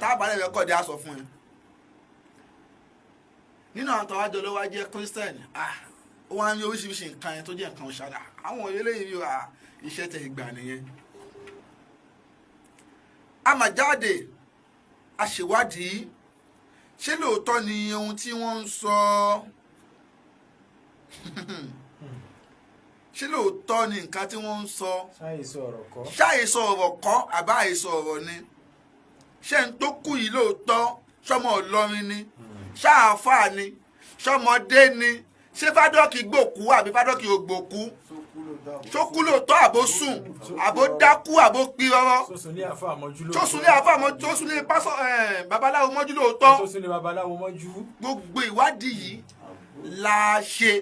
Tá a bá lè record, á sọ fún ẹ. Nínú àwọn tó wá jọ ló wá jẹ́ Christian. Ah, ó wá ń rí oríṣiríṣi nǹkan yẹn tó jẹ́ nǹkan ṣáda. Àwọn eléyìí rí ah, iṣẹ́ tẹ ìgbà nìyẹn. A mà jáde, a ṣèwádìí, ṣé lóòótọ́ ni ohun tí wọ́n ń sọ? Ṣé lóòótọ́ ni nǹkan tí wọ́n ń sọ? Ṣáìsọ ọ̀rọ̀ kọ́. Ṣáìsọ ọ̀rọ̀ kọ́ àbá àìsọ ọ̀rọ̀ ni? Ṣé n tó kú yìí lóòótọ́ ṣọmọ Ìlọrin ni? Ṣáàfáà ni? Ṣọmọdé ni? Ṣé fádọ́kì gbòkú àbí fádọ́kì ò gbòkú? Ṣó kú lóòótọ́ àbó sùn àbó dákú àbó pí rọ́rọ́? Sósùn ní àfa àmọ́jú lóòótọ́. Tó sùn ní àfáà mọ́, tó sùn ní pásọ babaláwo mọ́jú lóòótọ́? Sósùn ní babaláwo mọ́jú. Gbogbo ìwádìí yìí la ṣe.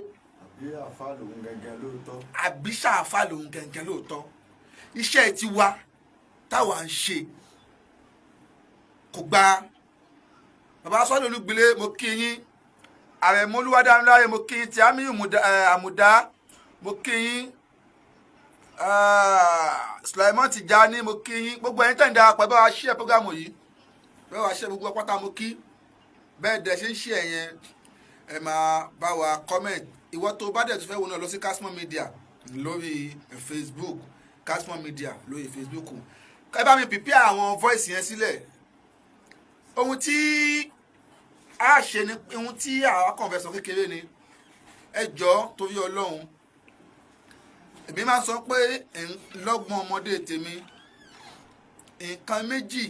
Àbí àfa lòun gẹ́gẹ́ lóòótọ́? Àbí ṣàáfà lòun gẹ̀ǹgẹ̀ lóòótọ́? Iṣẹ́ tiwa táwa ń ṣe kò gba. Bàbá sọ́dọ̀ Olúgbilé, mo kí yín. Àrẹ̀mọ Olúwadámiláre, mo kí yín. Tí Àmíyù Àmùdá, mo kí yín. Sulaiman Tijani, mo kí yín. Gbogbo ẹ̀yin tẹ̀ ń darapọ̀, ẹ bá wa share program yìí, bá wa share. Gbogbo pátá mo kí. Bẹ́ẹ̀ dẹ̀ ṣe ń share yẹn, ẹ máa bá wa comment. Ìwọ tó bá dẹ̀ tó fẹ́ wo náà, lọ sí Kasmon Media lórí Facebook, Kasmon Media lórí Facebook. Ẹ bá mi prepare àwọn voice yẹn sílẹ̀. Ohun tí a ṣe ni, ohun tí àwa kàn fẹ́ sọ kékeré ni. Ẹ jọ̀ọ́, torí Ọlọ́run, èmi máa ń sọ pé lọ́gbọ́n ọmọdé tèmi, nǹkan méjì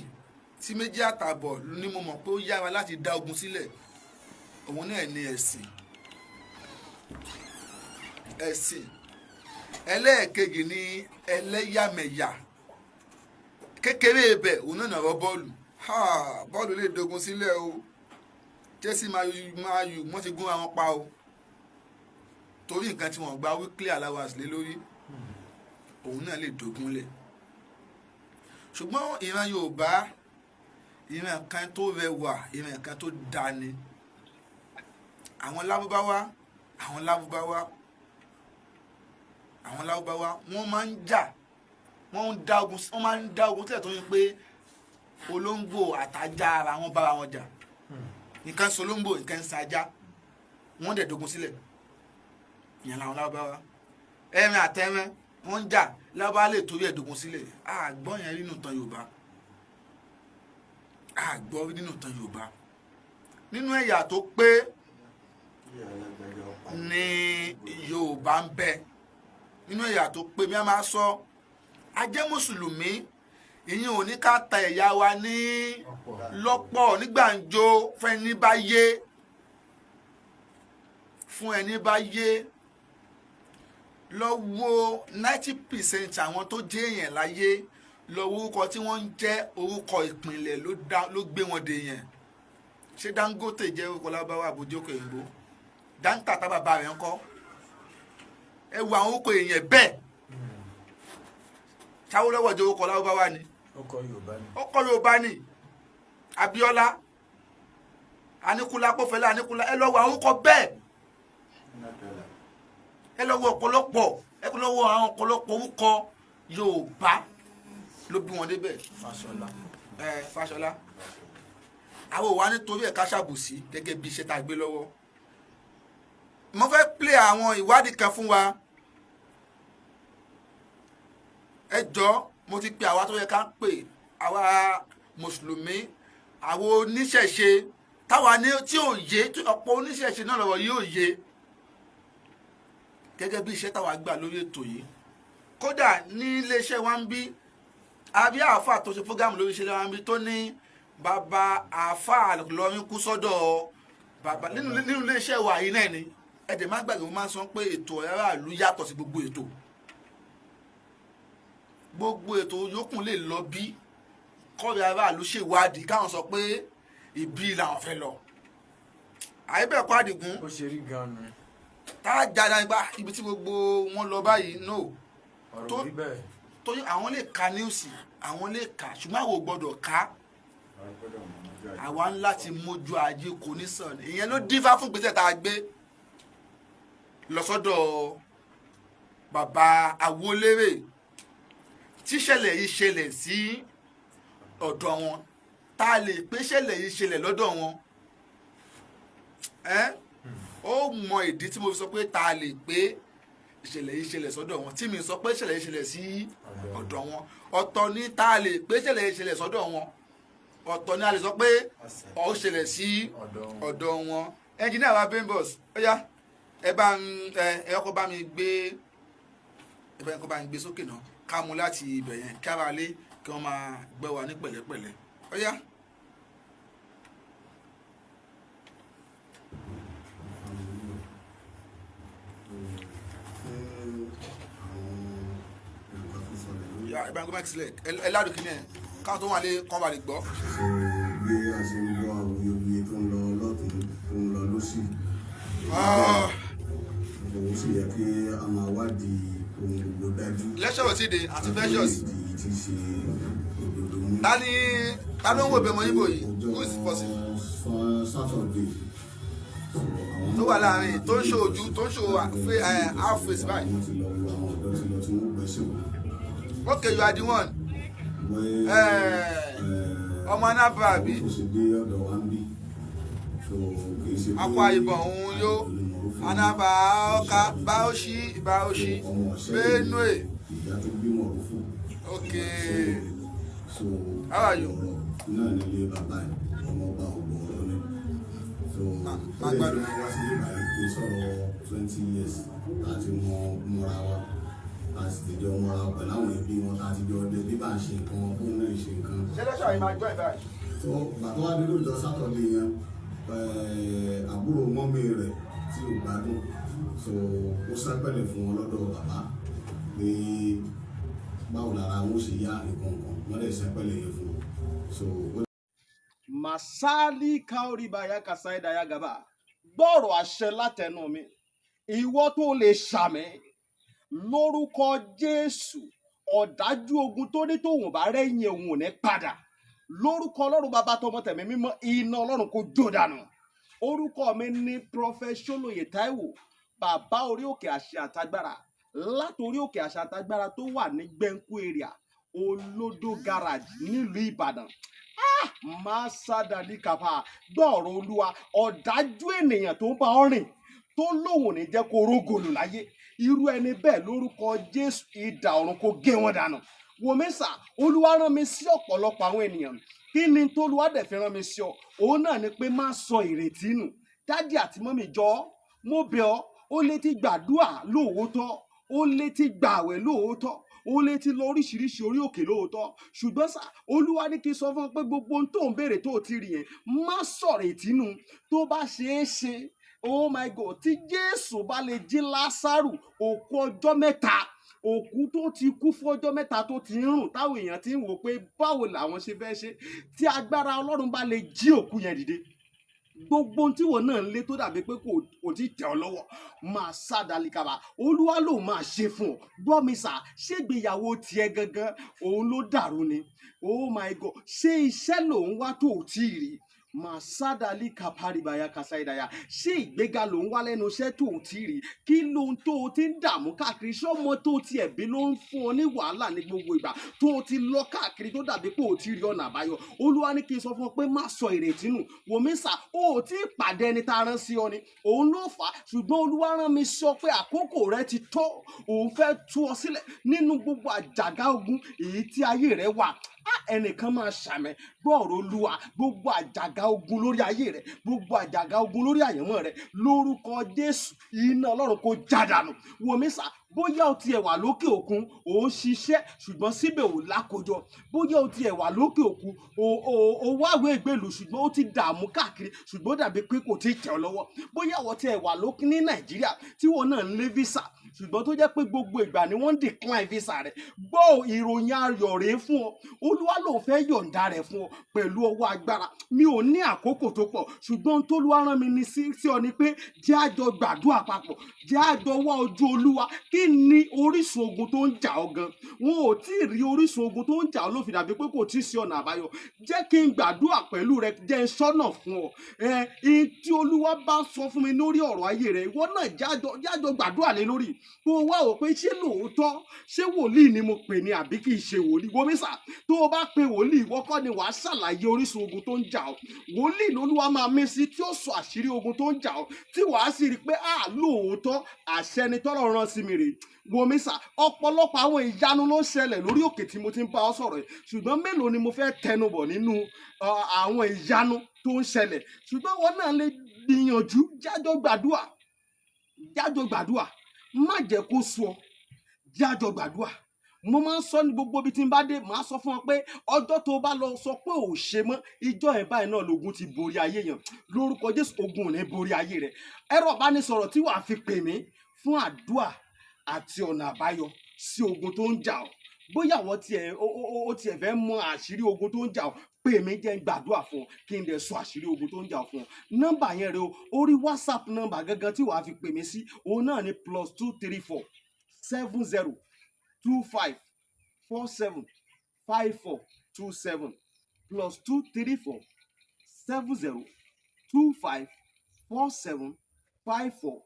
tí méjì àtààbọ̀ ni mo mọ̀ pé ó yára láti dá ogun sílẹ̀. Òun náà ní ẹ̀sìn. Ẹ̀sìn ẹlẹ́ẹ̀kejì ní ẹlẹ́yàmẹ̀yà. Kékeré ibẹ̀, òun náà nàrọ̀ bọ́ọ̀lù. Ha, bọ́ọ̀lù lè dogun sílẹ̀ o. Chelsea, máa yù wọ́n ti gún àwọn pa o, torí nǹkan tí wọ́n gba weekly allowance lé lórí, òun náà lè dogun lẹ̀. Ṣùgbọ́n ìran Yorùbá, ìran kan tó rẹwà, ìran kan tó dání. Àwọn Lárúbáwá, wọ́n máa ń jà, wọ́n ń dá ogun, wọ́n máa ń dá ogun sílẹ̀ tó yẹ pé olóńgbò àtajá ara wọn bára wọn jà. Nǹkan ń solóńgbò, nǹkan ń sajá, wọ́n dẹ̀ dogun sílẹ̀. Ìyẹn làwọn Lárúbáwá. Ẹran àtẹran, wọ́n ń jà, Lárúbáwá lè torí ẹ̀ dogun sílẹ̀. Àgbọ́ yẹn nínú ìtàn Yorùbá, àgbọ́ nínú ìtàn Yorùbá. Nínú ẹ̀yà tó pé ní Yorùbá ń bẹ, nínú ẹ̀yà tó pé mi a máa sọ, a jẹ́ mùsùlùmí, ìyẹn ò ní ká ta ẹ̀yà wa ní lọ́pọ̀ ní gbàǹjo fún ẹni bá yé, fún ẹni bá yé. Lọ wo 90% àwọn tó jẹ́ èèyàn láyé, lọ wo orúkọ tí wọ́n ń jẹ́, orúkọ ìpìlẹ̀ ló gbé wọn dé yẹn. Ṣé Dangote jẹ́ orúkọ lábáwá àbójú òkè òyìnbó? Dáńtà tá bàbá rẹ̀ ń kọ́. Ẹ wo àwọn orúkọ èèyàn bẹ́ẹ̀. Ṣáwó jẹ́ orúkọ lárúbáwá ni? Ó kọ Yorùbá ni. Ó kọ́ Yorùbá ni. Abíọ́lá, Aníkúlápó, Fẹlá Aníkúlá. Ẹ lọ wo àwọn orúkọ bẹ́ẹ̀. Ẹ lọ wo ọ̀pọ̀lọpọ̀, ẹ lọ wo àwọn ọ̀pọ̀lọpọ̀ orúkọ Yorùbá ló bí wọn débẹ̀. Fáṣọlá. Ẹ Fáṣọlá. Àwọn ò wá nítorí ẹ̀ ká ṣàbòsí gẹ́gẹ́ bí iṣẹ́ tá a gbé lọ́wọ́. Mo fẹ́ play àwọn ìwádìí kan fún wa. Ẹ jọ, mo ti pe àwa tó yẹ ká pè, àwa mùsùlùmí, àwọn oníṣẹ̀ṣe táwa ní tí ò yé, ọ̀pọ̀ oníṣẹ̀ṣe náà lọ́wọ́ yóò yé gẹ́gẹ́ bí iṣẹ́ táwa gbà lórí ètò yìí. Kódà ní iléeṣẹ́ wa ń bí, àbí àáfà tó ṣe program lórí iṣẹ́ wa ń bí, tó ní bàbá àáfà lọrin kú sọ́dọ̀ bàbá nínú iléeṣẹ́ wa yìí náà ni. Ẹ dẹ̀ má gbàgbé, mo máa ń sọ pé ètò aráàlú yàtọ̀ sí gbogbo ètò. Gbogbo ètò yòókù lè lọ bí kọ́ọ̀rẹ́ aráàlú ṣèwádìí, káwọn sọ pé ìbí làwọn fẹ́ lọ. Àyíbẹ̀kọ́, Àdìgún? Ó ṣe rí gan-an. Tá a jáde nípa ibi tí gbogbo wọn lọ báyìí, no. Ọ̀rọ̀ rí bẹ́ẹ̀. Torí àwọn lè ka news, àwọn lè kà, ṣùgbọ́n àwọn ò gbọ́dọ̀ ká. Àwa ń láti mójú ajé kò ní sàn. Ìyẹn ló dífá fún gbèsè tá a gbé lọ sọ́dọ̀ bàbá Awolérè tíṣẹ̀lẹ̀ yìí ṣẹlẹ̀ sí ọ̀dọ̀ wọn. Ta lè pé ṣẹlẹ̀ yìí ṣẹlẹ̀ lọ́dọ̀ wọn. Ẹ́ ó mọ ìdí tí mo fi sọ pé ta lè pé ìṣẹ̀lẹ̀ yìí ṣẹlẹ̀ sọ́dọ̀ wọn, tí mi sọ pé ìṣẹ̀lẹ̀ yìí ṣẹlẹ̀ sí ọ̀dọ̀ wọn. Ọ̀tọ̀ ní ta lè pé ìṣẹ̀lẹ̀ yìí ṣẹlẹ̀ sọ́dọ̀ wọn, ọ̀tọ̀ ní a lè sọ pé ó ṣẹlẹ̀ sí ọ̀dọ̀ wọn. Ẹnjìníà wa Bembos, ó yá, ẹ bá ń ẹ ọkọ bá mi gbé, ẹ bá ń kọ́ bá mi gbé sókè náà, ká mú láti ibẹ̀ yẹn, kí ara lé kí wọ́n máa gbẹ́ wa ní pẹ̀lẹ́pẹ̀lẹ́. Ó yá. Ya, ẹ bá ń gbé mic sílẹ̀, ẹ ládùn kìíní ẹ, káwọn tó wà lé kán wà lè gbọ́. So bí a ṣe ń gbọ́ awuyewuye tó ń lọ lọ́tún, tó ń lọ lọ́sì, òun sì yẹ kí a máa wádìí ohun gbogbo dájú. Lẹ́ṣọ̀ ò tí ì dé àti precious. Ìdí tí ṣe òdodo mú. Ta ni, ta ló ń wò bẹ́ẹ̀ mọ ibo yìí? Who is the person? Saturday. Tó wà láàrin, tó ń ṣe ojú, tó ń ṣe half face báyìí? Àwọn ti lọ wo àwọn ọ̀dọ́ ti lọ tí wọ́n gbẹ́sẹ̀ wò. Okay, you are the one. Ọmọ Anambra àbí? Tó ṣe dé ọ̀dọ̀ wa ń bí. So kì í ṣe pé Akwa Ibom òun yó Anambra, Ọ̀ka, Bauchi, Bauchi, ọmọ ọ̀sẹ̀ Benue. Ìyá tó bímọ òfò. Okay. So How are you? ọ̀rọ̀ náà nílé bàbá ẹ̀, ọmọ ọba ògbọ̀ọ̀rọ̀ ni. So Ma- ó lè gbádùn. fi wá sí ìbàyí kí n sọ̀rọ̀ 20 years láti mọ mọ́ra wa, a sì ti jọ mọ́ra wa pẹ̀lú àwọn ẹbí wọn tá a ti jọ dé bí bá ń ṣe nǹkan, bóun náà ń ṣe nǹkan. Ṣé lẹ́ṣọ̀ yìí máa join báyìí? So gbà tó wá dé lóòjọ́ Sátọ̀dé yẹn, àbúrò mọ́mí rẹ̀ tí ò gbádùn, so ó sápẹ̀lẹ̀ fún wọn lọ́dọ̀ bàbá pé báwo lára wọn ó ṣe yá, nǹkan kan wọ́n lè sápẹ̀lẹ̀ yẹn fún wọn, so ó Masali kaoribaya kasaidaya gaba. Gbọ́rọ̀ àṣẹ látẹnu mi, ìwọ tó lè ṣàmì lórúkọ Jésù, ọ̀dájú ogun tó ní tóun bá rẹ́yìn òun ò ní padà, lórúkọ Ọlọ́run Bàbá, tọmọ, tẹ̀mí mímọ́, iná Ọlọ́run kò jó dànù. Orúkọ mi ní Prophet Ṣólóyè Táíwò, bàbá orí òkè àṣẹ àtagbára, látòrí òkè àṣẹ àtagbára tó wà ní Gbẹ̀ǹkú area, Olódó garage, nílùú Ìbàdàn. Máa sádàdí kàfà. Gbọ́ọ̀rọ̀ Olúwa, ọ̀dájú ènìyàn tó ń bá ọ rìn, tó lóun ò ní jẹ́ kó rógòlù láyé, irú ẹni bẹ́ẹ̀, lórúkọ Jésù, idà ọ̀run kó gé wọn dànù. Wòmísà, Olúwa rán mi sí ọ̀pọ̀lọpọ̀ àwọn ènìyàn. Kí ni tólúwa dẹ̀ fi rán mi sí ọ? Òun náà ni pé má sọ ìrètí nù. Daddy àti mummy, jọ, mo bẹ̀ ọ́. Ó lè ti gbàdúà lóòótọ́, ó lè ti gbààwẹ̀ lóòótọ́, ó lè ti lọ oríṣiríṣi orí òkè lóòótọ́, ṣùgbọ́n sá, Olúwa ní kí n sọ fún ọ pé gbogbo ohun tó ń béèrè tó ti rí yẹn, má sọ̀rọ̀ ìtínú. Tó bá ṣeé ṣe, oh my God, tí Jésù bá lè jí Lásárù, òkú ọjọ́ 3, òkú tó ti kú fún ọjọ́ 3, tó ti ń rùn, táwọn èèyàn ti ń wò pé báwo làwọn ṣe fẹ́ ṣe, tí agbára Ọlọ́run bá lè jí òkú yẹn dìde, gbogbo ohun tí wọn náà ń lé tó dàbí pé kò tí tẹ̀ ọ́ lọ́wọ́, máa sá dalikaba, Olúwa ló máa ṣe fún ọ. Gbọ́ mi sà, ṣégbéyàwó tiẹ̀ gangan òun ló dàrú ni? Oh my God, ṣé iṣẹ́ lòun wá tó ò tí ì rí? Màsádàlì kàpárìbàyà kàsáìdàyà. Ṣé ìgbéga ló ń wá lẹ́nu iṣẹ́ tó ò tí ì rí? Kí lóhun tó o ti ń dààmú káàkiri? Ṣọ́mọ tó o ti ẹ̀bí ló ń fún ọ ní wàhálà ní gbogbo ìgbà tó o ti lọ káàkiri, tó dàbí pé o ti rí ọ̀nà àbáyọ? Olúwa ní kí n sọ fún ọ pé má sọ ìrètí nù. Wòmísà, o ò tí ì pàdé ẹni tá a rán sí ọ ni, òun ló fà á. Ṣùgbọ́n Olúwa rán mi sọ pé àkókò rẹ ti tó, òun fẹ́ tú ọ sílẹ̀ nínú gbogbo àjàgà ogun èyí tí ayé rẹ wà. Á, ẹnìkan máa ṣàmẹ. Gbọ́ọ̀rọ̀ Olúwa, gbogbo àjàgà ogun lórí ayé rẹ, gbogbo àjàgà ogun lórí àyànmọ́ rẹ, lórúkọ Jésù, iná Ọlọ́run kò já dànù. Wòmísà, bóyá o tiẹ̀ wà lókè òkun, ò ń ṣiṣẹ́, ṣùgbọ́n síbẹ̀ ò lákòjọ. Bóyá o tiẹ̀ wà lókè òkun, o wáwé ìgbèlú, ṣùgbọ́n ó ti dààmú káàkiri, ṣùgbọ́n ó dàbí pé kò tí ì tẹ̀ ọ́ lọ́wọ́. Bóyá o tiẹ̀ wà lókè ní Nàìjíríà, tí wọn náà ń lé visa, ṣùgbọ́n tó jẹ́ pé gbogbo ìgbà ni wọ́n ń decline visa rẹ̀, gbọ́ ìròyìn ayọ̀ rèé fún ọ. Olúwa ló fẹ́ yọ̀ǹda rẹ̀ fún ọ pẹ̀lú ọwọ́ agbára. Mi ò ní àkókò tó pọ̀, ṣùgbọ́n ohun tólúwa rán mi ní sí ọ ni pé jẹ́ àjọ gbàdúrà papọ̀, jẹ́ àjọ wá ojú Olúwa. Kí ni orísun ogun tó ń jà ọ́ gan? Wọn ò tí ì rí orísun ogun tó ń jà ọ́ ló fi dàbí pé kò tí ì sí ọ̀nà àbáyọ. Jẹ́ kí n gbàdúrà pẹ̀lú rẹ, jẹ́ n sọ́nà fún ọ. Ẹ ihun tí Olúwa bá sọ fún mi lórí ọ̀rọ̀ ayé rẹ, ìwọ náà jẹ́ àjọ gbàdúrà lé lórí. Kó o wá wò pé ṣé lóòótọ́, ṣé wòlíì ni mo pè ní àbí kì í ṣe wòlíì. Wòmísà, tó o bá pe wòlíì, ìwọ kọ́ ni wàá ṣàlàyé orísun ogun tó ń jà ọ́. Wòlíì lolúwa máa mí sí tí ó sọ àṣírí ogun tó ń jà ọ́, tí wàá sì rí i pé à lóòótọ́, àṣẹ ni tọ́lọ̀ rán sí mi rèé. Wòmísà, ọ̀pọ̀lọpọ̀ àwọn ìyanu ló ń ṣẹlẹ̀ lórí òkè tí mo ti ń bá ọ sọ̀rọ̀ yìí, ṣùgbọ́n mélòó ni mo fẹ́ tẹnubọ̀ nínú àwọn ìyanu tó ń ṣẹlẹ̀? Ṣùgbọ́n wọn náà lè gbìyànjú, jájọ gbàdúà, jájọ gbàdúà. Má jẹ́ kó sú ọ, jájọ gbàdúà. Mo máa ń sọ ní gbogbo ibi tí n bá dé, màá sọ fún ọ pé ọjọ́ tó bá lọ sọ pé ò ṣe mọ́, ìjọ ẹ̀ báyìí náà lógun ti borí ayé yẹn. Lórúkọ Jésù, ogun ò ní borí ayé rẹ. Ẹ̀rọ ìbánisọ̀rọ̀ tí wàá fi pè mí fún àdúà àti ọ̀nà àbáyọ sí ogun tó ń jà ọ́, bóyá àwọn tiẹ̀ ó tiẹ̀ fẹ́ mọ àṣírí ogun tó ń jà ọ́, pè mí, jẹ́ n gbàdúrà fún ọ, kí n dẹ̀ sọ àṣírí ogun tó ń jà ọ́ fún ọ. Nọ́mbà yẹn rẹ o, orí WhatsApp nọ́mbà gangan tí wàá fi pè mí sí, òun náà ni +234 70 25 47 54 27, +234 70 25 47 54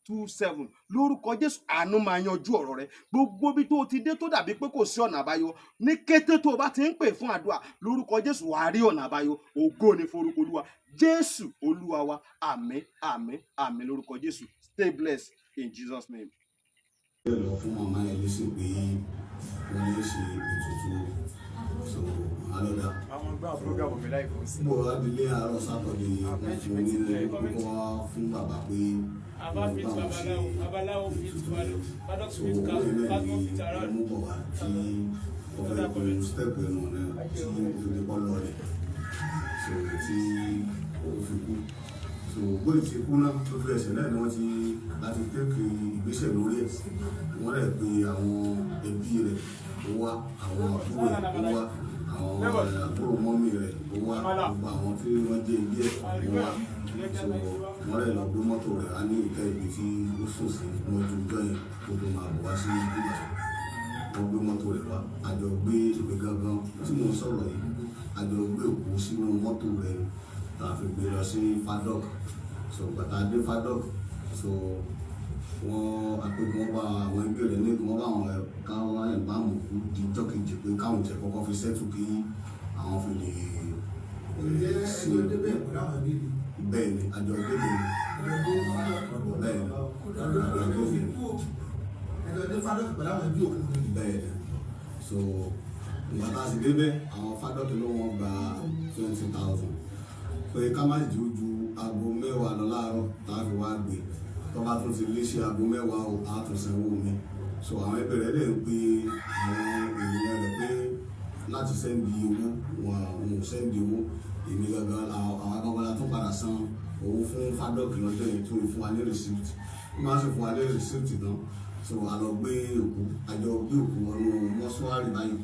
27. Lórúkọ Jésù, àánú máa yanjú ọ̀rọ̀ rẹ. Gbogbo ibi tó o ti dé tó dàbí pé kò sí ọ̀nà àbáyọ, ní kété tó o bá ti ń pè fún àdúrà, lórúkọ Jésù, wàá rí ọ̀nà àbáyọ. Ògo ni forúkọ Olúwa. Jésù Olúwa wa. Àmín, àmín, àmín lórúkọ Jésù. Stay blessed in Jesus' name. Bẹ́ẹ̀ lọ fún màmá yẹn lẹ́sìn pé wọ́n lè ṣe ètùtù, so alọ́dà. Àwọn gbọ́ àwọn program mi láì fún sí. Bó wá délé àárọ̀ Saturday, wọ́n fún ní kókó wá fún bàbá pé Aba wọ́n fit bá wọn ṣe babaláwo, babaláwo fit ètùtù. Paddock So fit owó castle, yẹn náà Pasmo ni fit around. mú bọ̀ wá tí wọ́n fẹ́ kun step ẹnu ọ̀nà tí ó fi lè bọ́ lọ́ọ̀rẹ̀, so tí ó fi kú. So bóyá ti kú náà, lójú ẹsẹ̀ náà ni wọ́n ti láti take ìgbésẹ̀ lórí ẹ̀. Wọ́n rẹ̀ pé àwọn ẹbí rẹ̀ ó wá, àwọn àbúrò rẹ̀ ó wá, àwọn àbúrò mummy rẹ̀ ó wá, gbogbo àwọn tí wọ́n jẹ́ ẹbí ẹ̀ ó wá. So wọ́n rẹ̀ lọ gbé mọ́tò rẹ̀ á ní ìtẹ́ ibi tí ó sùn sí mọ́jú ọjọ́ yẹn kó tó máa bọ̀ wá sí ibà. Wọ́n gbé mọ́tò rẹ̀ wá, àjọ gbé ìwé gangan tí mò ń sọ̀rọ̀ yìí, àjọ gbé òkú sínú mọ́tò rẹ̀ tá a fi gbé lọ sí Fadok. So gbàtà dé Fadok, so wọ́n àpè kí wọ́n bá àwọn ẹbí rẹ̀ ní kí wọ́n bá àwọn káwọn ẹ̀ bá àwọn òkú di ọjọ́ kejì, pé káwọn tẹ̀ kọ́kọ́ fi settle kí àwọn fi lè Ǹjẹ́ ẹjọ́ débẹ̀ pẹ̀lú àwọn ẹbí mi? Bẹ́ẹ̀ ni, àjọ débẹ̀ ni. Ẹjọ́ dé Fádọ́kì? Bẹ́ẹ̀ ni. Ẹjọ́ tó fi kú, ẹjọ́ dé Fádọ́kì pẹ̀lú àwọn ẹbí òkú ni? Bẹ́ẹ̀ ni. So ìgbà tá a sì débẹ̀, àwọn Fádọ́kì ló wọ́n gba 20,000, pé ká má jù ju aago 10 lọ láàárọ̀ tá a fi wá gbé. Tó bá tún ti lé sí aago 10 o, á tún sanwó mi. So àwọn ẹbí rẹ̀ dẹ̀ ń pe àwọn èèyàn rẹ̀ pé láti send owó, wọn ò send owó. Èmi gangan, àwọn agbọ́gbọ́n la tún padà san owó fún Fádọ́kì lọ́jọ́ yẹn tó fún wa ní receipt. Wọ́n máa ń ṣe fún wa ní receipt tán, so a lọ gbé òkú, a jọ gbé òkú wọnú mọ́ṣúárì báyìí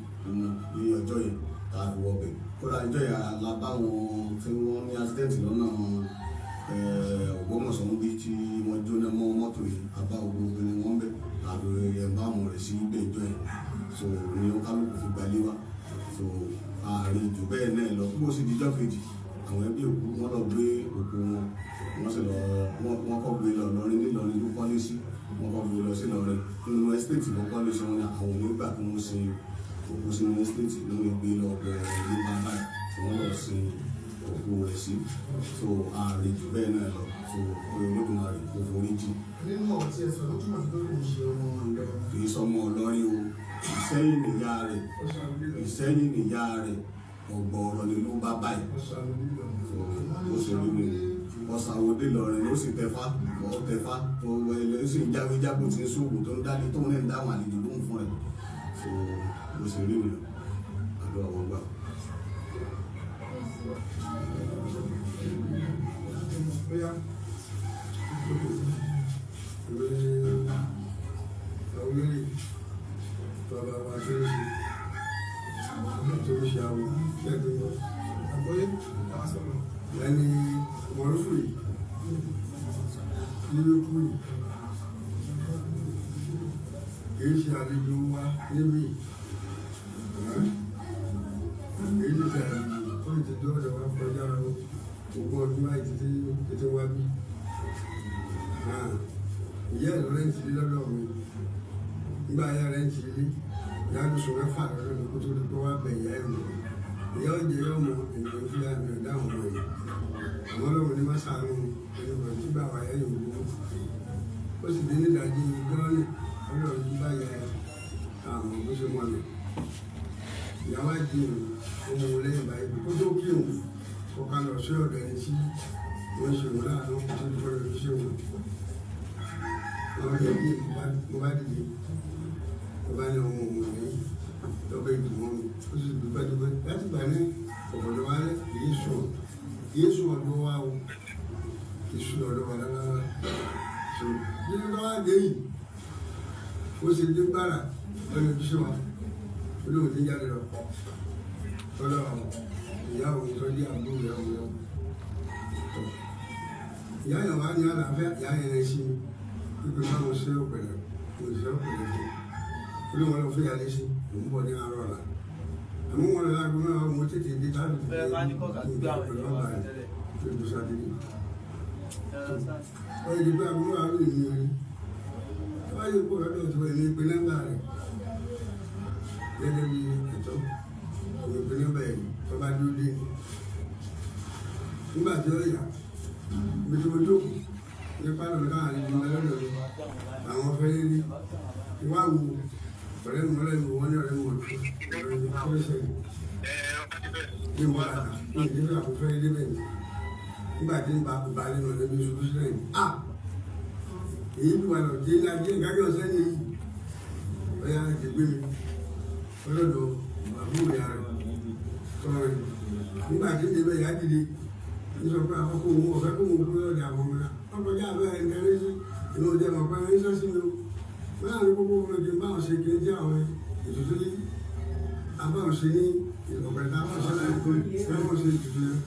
ní ọjọ́ yẹn tá a fi wọ bẹ̀. Kódà ọjọ́ yẹn la bá wọn tí wọ́n ní accident lọ́nà Ògbómọ̀ṣọ́ ń bí tí wọ́n jóná mọ́ mọ́tò yìí. A bá gbogbo obìnrin wọn bẹ̀ tàbí ẹ̀ bá wọn rẹ̀ sí ibẹ̀ ìjọ yẹn. So ní kálukú fi gbalé wa. So ààrin jù bẹ́ẹ̀ náà lọ. Bó sì dijọ́ kejì, àwọn ẹbí òkú wọn lọ gbé òkú wọn, wọ́n sì lọ, wọ́n kọ́ gbé lọ lọrin. Nílọrin ló kọ́lé sí. Wọ́n kọ́ gbé lọ sí Ìlọrin, nínú estate ló kọ́lé sí. Wọn ní àwọn onígbà tí wọ́n sin òkú sínú estate ló ń gbé lọ bẹ̀rẹ̀ ní bàbá ẹ̀ tí wọ́n lọ sin òkú rẹ̀ sí. So ààrin jù bẹ́ẹ̀ náà lọ. So Olódùmarè kò forí jì. Nínú ọ̀rọ̀ tí ẹ sọ, ló túmọ̀ sí pé kò ń ṣe ọmọ Ìlọrin? Kì í sọmọ Ìlọrin o. Ìsẹ́yìn nìyá rẹ̀, Ìsẹ́yìn nìyá rẹ̀, Ọ̀gbọ̀ọ̀rọ̀ nílùú bàbá ẹ̀. So ó ṣe rí mi, ọ̀sàwòdì lọ́rin, ó sì tẹfá, ó tẹfá tó wọlé, ó sì ń jáwé jágbó tí ń sóògùn tó ń dálé tó ń rẹ̀ ń dáhùn àlejò lóhùn fún rẹ̀. So ó ṣe rí mi, àdúrà wọn gbà. Bóyá ìwé olórí bàbá wa tó ń ṣe tó ń ṣe àwọn lẹ́gbẹ̀ẹ́ àgbọ́yé ẹni mọ̀rúfù yìí ní ó kú yìí, kìí ṣe àlejò wa níbí, kìí ṣe àlejò. Ó ti dọ́ọ̀dọ̀ wa kọjá 20 ọdún báyìí títí títí wá bí. Ìyá ẹ̀ lọ́rẹ́ ti rí lọ́dọ̀ mi. Nígbà ayé rẹ̀ ń ti rí ìyá lóṣù 6 lọ́dọ̀ mi kó tó di pé wá bẹ̀ ìyá ẹ̀ mọ̀. Ìyá ọ̀jẹ̀ yóò mọ ènìyàn fi àmì ọ̀dá àwọn ọmọ yìí. Àwọn ọlọ́run ní má sàánú ẹni bọ̀ tí bá wà yẹn yòówù. Ó sì dé nídàájí gọ́ọ̀nì ọlọ́run yìí bá yẹ àwọn bó ṣe mọ̀ mi. Ìyá wa di òun ọmọ òun lẹ́yìn báyìí kó tó kí òun kó ká lọ sí ọ̀dọ̀ ẹni tí wọ́n ṣe òun láàánú kó tó di fọ́lọ́ sí òun. Àwọn ọ̀dọ́ yìí mo bá dìde mo bá ní ọmọ òun ní lọ́bẹ̀ ìdùnnú mi ó sì dúpẹ́ dúpẹ́ láti gbà ní ọ̀pọ̀lọpọ̀ wa kìí sùn kìí sùn ọ̀dọ̀ wa o kìí sùn ọ̀dọ̀ wa rárá so nínú tó wá dé yìí ó ṣe dé gbára lọ́nà ojúṣe wa olóhùn tí ń jáde lọ lọ́dọ̀ ìyá òun tó jẹ́ àbúrò ìyá òun lọ ìyá yẹn wá ní àlàáfíà ìyá yẹn lè ṣe pípé báwọn ṣe ọ̀pẹ̀lẹ̀ kò ṣe ọ̀pẹ̀lẹ̀ fún olóhùn lọ fún ìyá lè ṣe òun bọ̀ ní àárọ̀ ọ̀la àmọ́ wọn lọ lágbo mẹ́wàá mo tètè dé tábìlì Bẹ́ẹ̀ bá ní kọ́kà gbé àwọn pẹ̀lú èèyàn ọ̀bà wá rẹ̀ tẹ́lẹ̀. tó dùn sátidé. Wọ́n yìí pé àbúrò àrùn ìlú rí. Wọ́n yìí kó lọ́dọ̀ tó ẹni pé nọ́mbà rẹ̀ gẹ́gẹ́ bí ẹ̀tọ́ òun pé nọ́mbà yìí tó bá dúró dé. Nígbà tí ó yà, ibi tí mo jókòó ní pálọ̀ mi káwọn àlejò mi lọ́dọ̀ mi, àwọn fẹ́ rí ìwà wo ọ̀rẹ́ mi ọ̀rẹ́ mi wọ́n ní ọ̀rẹ́ mi wọ̀n ọ̀rẹ́ mi kí ló ṣẹlẹ̀ ní mo bàtà ní ìdílé àkófẹ́ débẹ̀ ni nígbà tí ń ba ìbálẹ̀ lọ lẹ́bi ṣubú sílẹ̀ ni a èyí bí wà lọ dé ní ajé ìgájọ́ sẹ́ni yìí ọ̀yà ti gbé mi ọlọ́dọ̀ àbúrò ìyá rẹ̀ tọrọ rẹ̀ nígbà tí ń débẹ̀ ìyá dìde ní sọ pé àkókò òun ọ̀fẹ́ kó òun kúrò lọ́dọ̀ àwọn ọmọ náà wọ́n kọjá abẹ́ ẹ̀ ń kẹrẹ́ sí inú ọjọ́ ìmọ̀ pé ẹ̀ ń sọ́sí mi o wọ́n yà ní kókó wọn kì í bá wọn ṣe kí n jẹ́ àwọn ètùtù yìí abáwọn ṣe ní ìlọ̀pẹ̀ táwọn ṣe láìpẹ́ táwọn ṣe ètùtù yẹn.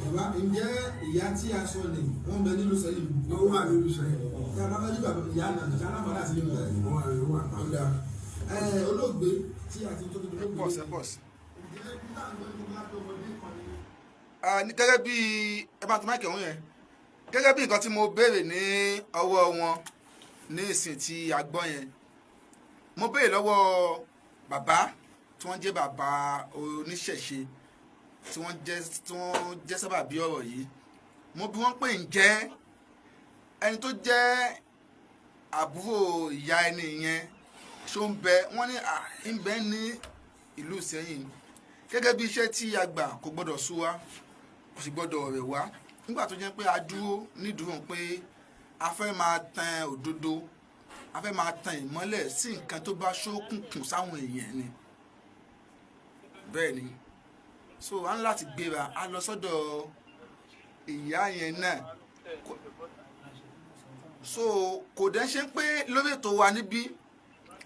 Bàbá, ǹjẹ́ ìyá tí a sọ ni wọ́n bẹ nílùú sẹ́yìn? Wọ́n wà nílùú sẹ́yìn. Tí a bá fẹ́ rí bàbá ìyá náà, ìyá náà fọdà sí nílùú sẹ́yìn. Wọ́n wà ní wà pa. Ọ̀dà ẹ̀ olóògbé tí a ti tó ti dolóògbé. Pọ̀ sí pọ̀ sí. Ní gẹ́gẹ́ bí ẹ bá ti máìkì ọ̀hún yẹn, gẹ́gẹ́ bí nǹkan tí mo béèrè ní ọwọ́ wọn ní ìsìn tí a gbọ́ yẹn, mo béèrè lọ́wọ́ bàbá tí wọ́n jẹ́ bàbá oníṣẹ̀ṣe tí wọ́n jẹ́ sábàbí ọ̀rọ̀ yìí. Mo bi wọ́n pé ǹjẹ́ ẹni tó jẹ́ àbúrò ìyá ẹni yẹn ṣó ń bẹ? Wọ́n ní à ń bẹ ní ìlú Ìsẹ́yìn. Gẹ́gẹ́ bí iṣẹ́ tí a gbà, kò gbọ́dọ̀ sú wa, kò sì gbọ́dọ̀ rẹ̀ wá nígbà tó jẹ́ pé a dúró nídúró pé a fẹ́ máa tan òdodo, a fẹ́ máa tan ìmọ́lẹ̀ sí nǹkan tó bá ṣókùnkùn sáwọn èèyàn ni. Bẹ́ẹ̀ ni, so a ń láti gbéra a lọ sọ́dọ̀ ìyá yẹn náà. So kò dẹ́ ṣe pé lórí ètò wa níbí,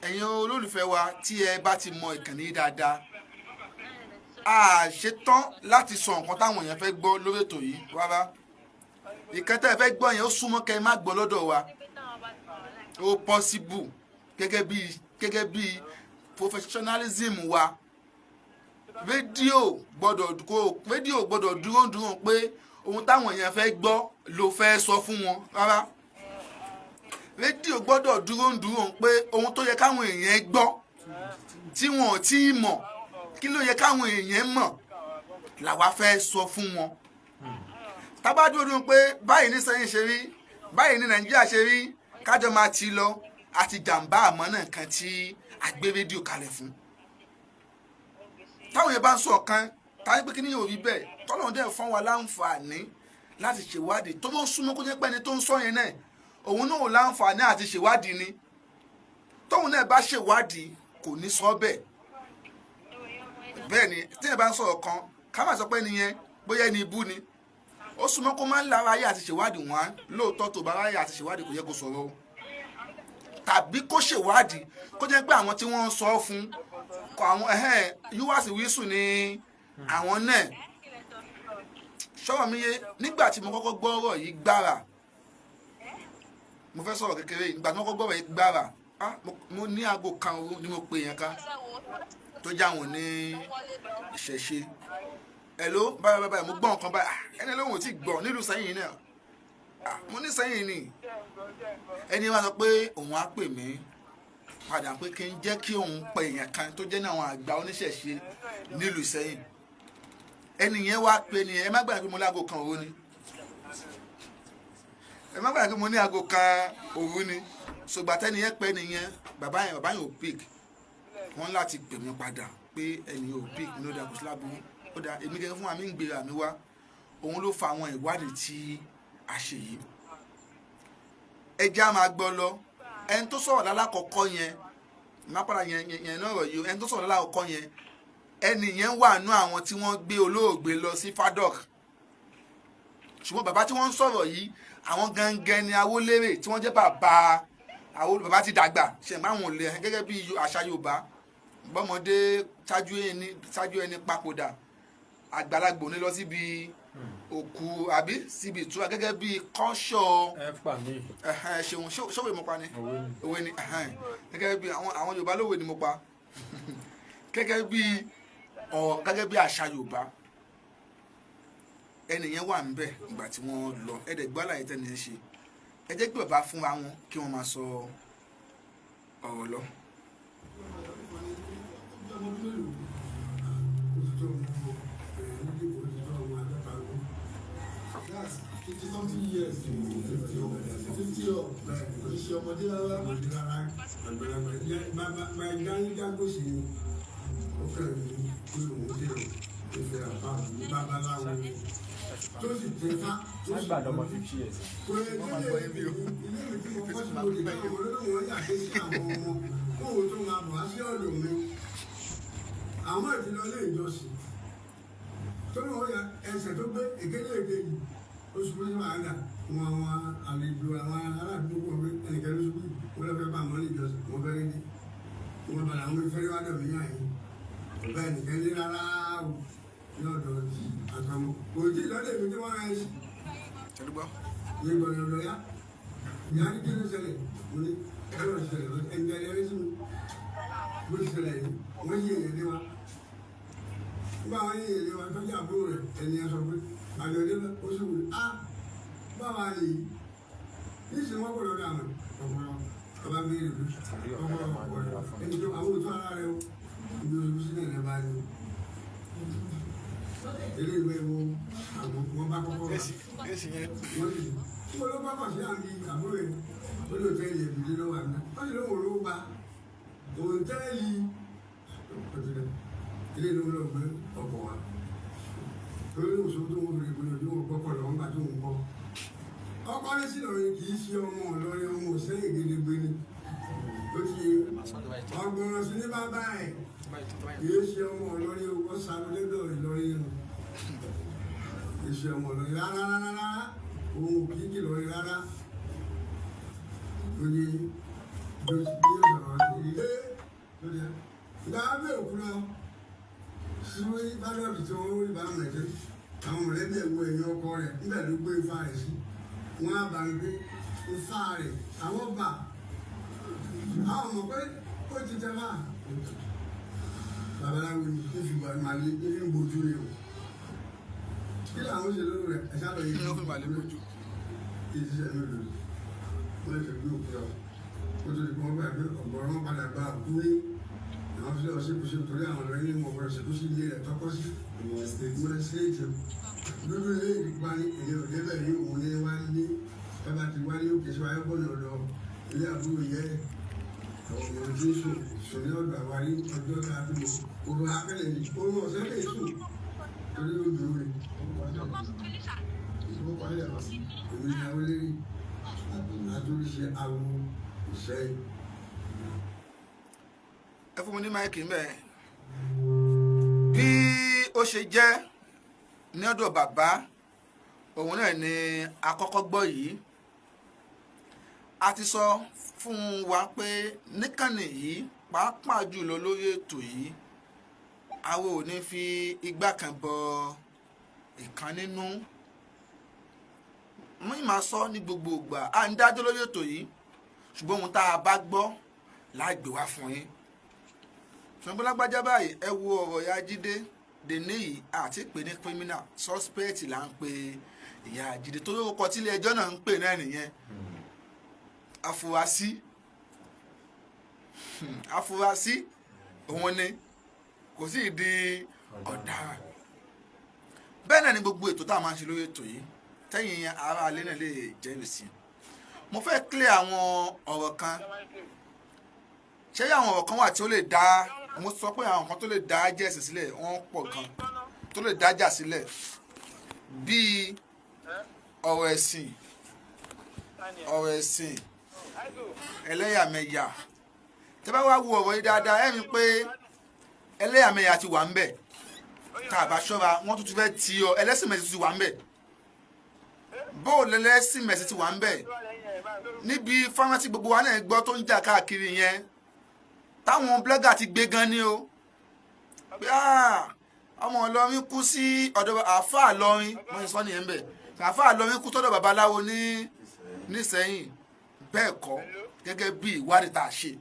ẹ̀yin olólùfẹ́ wa tí ẹ bá ti mọ ìkànnì yìí dáadáa, a ṣetán láti sọ nǹkan táwọn èèyàn fẹ́ gbọ́ lórí ètò yìí rárá. Ìkan tẹ́ ẹ fẹ́ gbọ́ yẹn, ó súnmọ́ kẹ́ ẹ má gbọ́ lọ́dọ̀ wa. Ó possible gẹ́gẹ́ bí professionalism wa. Rédíò gbọ́dọ̀ dúró dúró pé ohun táwọn èèyàn fẹ́ gbọ́ ló fẹ́ sọ fún wọn rárá. Rédíò gbọ́dọ̀ dúró dúró pé ohun tó yẹ káwọn èèyàn gbọ́ tí wọn ò tí ì mọ̀, kí ló yẹ káwọn èèyàn mọ̀ làwa fẹ́ sọ fún wọn. Tábà dúró dúró pé báyìí ní sẹ́yìn ṣe rí, báyìí ní Nàìjíríà ṣe rí, kájọ máa ti lọ àti jàǹbá àmọ́ náà kan tí a gbé rédíò kalẹ̀ fún. Táwọn yẹn bá ń sọ ọ̀kan táyé pé kí ni yóò rí bẹ́ẹ̀, tọ́lọ́run dẹ̀ fún wa láǹfààní láti ṣèwádìí tó bó súnmọ́ kó jẹ́ pé ẹni tó ń sọ yẹn náà, òun náà ò láǹfààní àti ṣèwádìí ni. Tóun náà bá ṣèwádìí, kò ní sọ bẹ́ẹ̀. Bẹ́ẹ̀ ni, téèyàn bá ń sọ̀rọ̀ kan, ká má sọ pé nìyẹn bóyá ẹni ibú ni. Ó súnmọ́ kó máa ń lára ayé àti ṣèwádìí wọn. Lóòótọ́, tó bá ráyè àti ṣèwádìí, kò yẹ kó sọ̀rọ̀ o. Tàbí kó ṣèwádìí, kó jẹ́ pé àwọn tí wọ́n ń sọ fún kọ àwọn yúwàsí wíṣù ni àwọn náà sọ̀rọ̀ mi yé. Nígbà tí mo kọ́kọ́ gbọ́ ọ̀rọ̀ yìí gbára, mo fẹ́ sọ̀rọ̀ kékeré yìí. Nígbà tí mo kọ́kọ́ gbọ́ ọ̀rọ̀ yìí gbára, ah, mo ní aago kan òru ni mo pè yẹn ká tó já wọn ní ìṣẹ̀ṣe. Hello, báyìí báyìí, mo gbọ́ nǹkan báyìí. Ah, ẹni lóhùn ò tí gbọ́ nílùú sẹ́yìn náà. Ah, mo ní sẹ́yìn ni. Ẹni wá sọ pé òun á pè mí padà, pé kí n jẹ́ kí òun pe èèyàn kan tó jẹ́ ní àwọn àgbà oníṣẹ̀ṣe nílùú Ìsẹ́yìn. Ẹni yẹn wá pé ni, ẹ má gbàgbé pé mo ní aago 1 òru ni, ẹ má gbàgbé pé mo ní aago 1 òru ni. Ṣùgbọ́n tẹ́ni yẹn pẹ́ nìyẹn, bàbá yẹn ò pick. Wọ́n láti pè mí padà pé ẹni ò pick ní. Ó dà, kò sí láburú, ó dà. Èmi gẹ́gẹ́ fún wa mi ń gbéra mi wá. Òun ló fa àwọn ìwádìí tí a ṣe yìí. Ẹ jẹ́ á máa gbọ́ lọ. Ẹni tó sọ̀rọ̀ lálákọ̀ọ́kọ́ yẹn, má padà yẹn yẹn náà rọ̀ yìí o. Ẹni tó sọ̀rọ̀ lálákọ̀ọ́kọ́ yẹn, ẹni yẹn wà nú àwọn tí wọ́n gbé olóògbé lọ sí Fadok. Ṣùgbọ́n bàbá tí wọ́n ń sọ̀rọ̀ yìí, àwọn gangan ni Awólérè tí wọ́n jẹ́ bàbá. Àwọn bàbá ti dàgbà ṣe máa wọn lè gẹ́gẹ́ bí àṣà Yorùbá, bọ́mọdé ṣáájú ẹni papòdà, àgbàlagbò ní lọ síbi òkú àbí síbi ìtura gẹ́gẹ́ bí kọ́ṣọ́. Ẹ pa mí. Ẹ̀hẹ́n, ṣeun. Ṣòwe mo pa ni? Òwe ni. Òwe ni, ẹ̀hẹ́n. Gẹ́gẹ́ bí àwọn Yorùbá lówe ni mo pa, gẹ́gẹ́ bí àṣà Yorùbá. Ẹni yẹn wà níbẹ̀ ìgbà tí wọ́n lọ. Ẹ̀ẹ́dẹ̀ gbọ́ àlàyé tẹ́ni yẹn ṣe. Ẹ jẹ́ kí bàbá fúnra wọn kí wọ́n máa sọ ọ̀rọ̀ lọ. Ọmọ ọdún mélòó? Ó ti tó ọmọ ẹ̀ nídìbò, ó ti tó ọmọ 50 ọdún. That's 50 something years, 50 up, 50 up. Kò ṣe ọmọdé rárá. Ọmọdé rárá, àgbàlagbà jẹ́ bàbá dáńgágbòsì ni. Ó fẹ́ mi pé òun dé o, ó fẹ́ àbá mi babaláwo ni tó sì tẹ fá tó sì Ságbà lọmọ 50 years. Kò lè délé ilé mi tí mo kọ́ sí, mo lè káwọn olólùwọ̀n wọn yà dé sí àwọn ọmọ kóun tó máa bọ̀ wá sí ọ̀dọ̀ mi. Àwọn ìdílé ilé ìjọsìn tó ní wọ́n ya ẹsẹ̀ tó gbé èkéde èkejì, oṣù tó ṣe wàhálà wọn, àwọn àlejò, àwọn aládùúgbò wọn pé ẹnìkan ló ṣubú, wọn lọ fẹ́ bá àwọn ilé ìjọsìn, wọn fẹ́ rí wọn padà, àwọn ìfẹ́rẹ́ wá dọ̀ mí yàn yín ọ̀bẹ ẹnìkan ní rárá o ní ọ̀dọ̀ àtọmọ kò tí ì lọ́dọ̀ èmi tí wọ́n rẹ̀ sí Ẹ dúgbọ́. Ní gbọ́dọ̀ lọ yá ìyá ní kí ló ṣẹlẹ̀? Mo ní ẹ̀rọ ṣẹlẹ̀ ẹ̀ǹjẹ̀ ẹ̀rí sí mi bó ti ṣẹlẹ̀ yìí. Wọ́n yí èyàn lé wa nígbà wọ́n yí èyàn lé wa tọ́jú àbúrò rẹ̀. Ẹni ẹ sọ pé àjọyọ̀ ó sì wù á báwa lè yí níṣẹ́ wọ́n kò lọ́dọ̀ àwọn ọ̀pọ̀lọpọ̀ ọba béèrè bí ọ̀pọ̀lọpọ̀ ẹni tó àwọn òtún ara rẹ̀ o ibi oṣù sílẹ̀ rẹ̀ bá ní ilé ìwé wo àwọn wọn bá kọ́kọ́ wá. Èsì yẹn. Wọ́n sì tí wọ́n ló bá kọ̀ sí àmì àbúrò yẹn, ó lè tẹ́lẹ̀ ìbílẹ̀ lọ́wọ́ àná, ó sì lóun ló gba òǹtẹ́ẹ̀lì òtítọ́ ilé ìlú lọ gbé ọkọ̀ wa torí òṣù tó ń fi ìpinnu ojú wọn gbọ́kọ̀ lọ́wọ́ nígbà tó ń bọ̀. Ọkọ ní sí Ìlọrin, kì í ṣe ọmọ Ìlọrin, ọmọ Òsẹ́yìn gidigbe ni. Ó ti ọgbọ̀n sí ní bàbá ẹ̀, kì í ṣe ọmọ Ìlọrin o. Ó sáré lẹ́dọ̀ Ìlọrin o, kì í ṣe ọmọ Ìlọrin rárá rárá rárá. Òun ò kì í kìlọrin rárá. Ó ní bí ó sọ̀rọ̀ sí ilé tó dé ìgbà bẹ́ẹ̀ òkú lọ sí bádọ́ọ̀dì tí wọ́n rí bá mẹ̀tẹ́ àwọn mọ̀lẹ́bí ẹ̀wọ̀ ẹ̀yìn ọkọ rẹ̀ níbẹ̀ ló gbé ifá rẹ̀ sí. Wọ́n á bá ń gbé ifá rẹ̀, àwọn bà àwọn mọ̀ pé ó ti tẹ́ bá babaláwo ni ó fi màlẹ́ ní fi ń bojú ni o. Kí làwọn ṣe lórí rẹ̀? Ẹ̀ sábà yìí. Ó fi màlẹ́ bojú. Kí ṣiṣẹ́ ní òdòdó wọ́n ṣe gbé òkú lọ ó tó di kí wọ́n gbà pé ọ̀gọ̀rọ̀ wọn padà gba òkú ní àwọn fi lọ síkú sí, torí àwọn ọ̀rọ̀ yìí wọn gbọ́dọ̀ síkú sí ilé rẹ̀ tọ́kọ́ sí ìwọ̀n ṣéètì dúdú ilé ìdìbò ní èyí ò débẹ̀ ní òun ní wá ní bàbá ti wá ní òkè síwájú bọ́ọ̀nù ọ̀dọ̀ ilé àbúrò yẹ àwọn ọmọ tí ń sùn sùn ní ọ̀dọ̀ àwárí ọjọ́ tá a fi mọ̀ òru akẹ́lẹ̀ ní òru ọ̀sẹ̀ lè sùn torí ó dúró ni. Èmi ní àwọn eléré àtúnṣe awo Ìṣẹ́yìn. Ẹ fún mi ní mic mbẹ. Bí ó ṣe jẹ́ ní ọ̀dọ̀ bàbá òun náà ni akọ́kọ́ gbọ́ yìí. A ti sọ fún wa pé níkànnì yìí, pàápàá jùlọ lórí ètò yìí, àwọn ò ní fi igbá kan bọ ìkan nínú. Mo máa sọ ní gbogbo ìgbà, à ń dájọ́ lórí ètò yìí, ṣùgbọ́n ohun tá a bá gbọ́ láàgbé wá fún yín. Ṣùgbọ́n lágbájá báyìí, ẹ wo ọ̀rọ̀ ya Jídé. Dèní yìí àti pé ní criminal suspect là ń pe ìyá Jídé, tó lórúkọ tí ilé ẹjọ́ náà ń pè náà nìyẹn, afurasí. Afurasí òun ni, kò sì di ọ̀daràn. Bẹ́ẹ̀ náà ni gbogbo ètò tá a máa ń ṣe lórí ètò yìí, tẹ́yìn ará alẹ́ náà lè jẹ́rìí sí. Mo fẹ́ clear àwọn ọ̀rọ̀ kan. Ṣé àwọn ọ̀rọ̀ kan wà tí ó lè dá, mo sọ pé àwọn kan tó lè dá jẹ́sì sílẹ̀, wọ́n pọ̀ gan, tó lè dájà sílẹ̀, bíi ọ̀rọ̀ ẹ̀sìn, ọ̀rọ̀ ẹ̀sìn, ẹlẹ́yàmẹ̀yà. Tẹ́ bá wá wo ọ̀rọ̀ yìí dáadáa, ẹ̀ rí i pé ẹlẹ́yàmẹ̀yà ti wà ń bẹ̀. Tá a bá ṣọ́ra, wọ́n tún ti fẹ́ ti ọ ẹlẹ́sìn mẹ̀sìn ti wà ń bẹ̀. Bóòlù ẹlẹ́sìn mẹ̀sìn ti wà ń bẹ̀ níbi fáwọn tí gbogbo wa náà gbọ́ tó ń jà káàkiri yẹn, táwọn blogger ti gbé gan ni o, pé ọmọ Ìlọrin kú sí ọ̀dọ̀ àáfàá Ìlọrin. Wọ́n ti sọ nìyẹn bẹ̀, àáfàá Ìlọrin kú tọ́dọ̀ babaláwo ní nísẹ̀yìn. Bẹ́ẹ̀ kọ́, gẹ́gẹ́ bí ìwádìí tá a ṣe,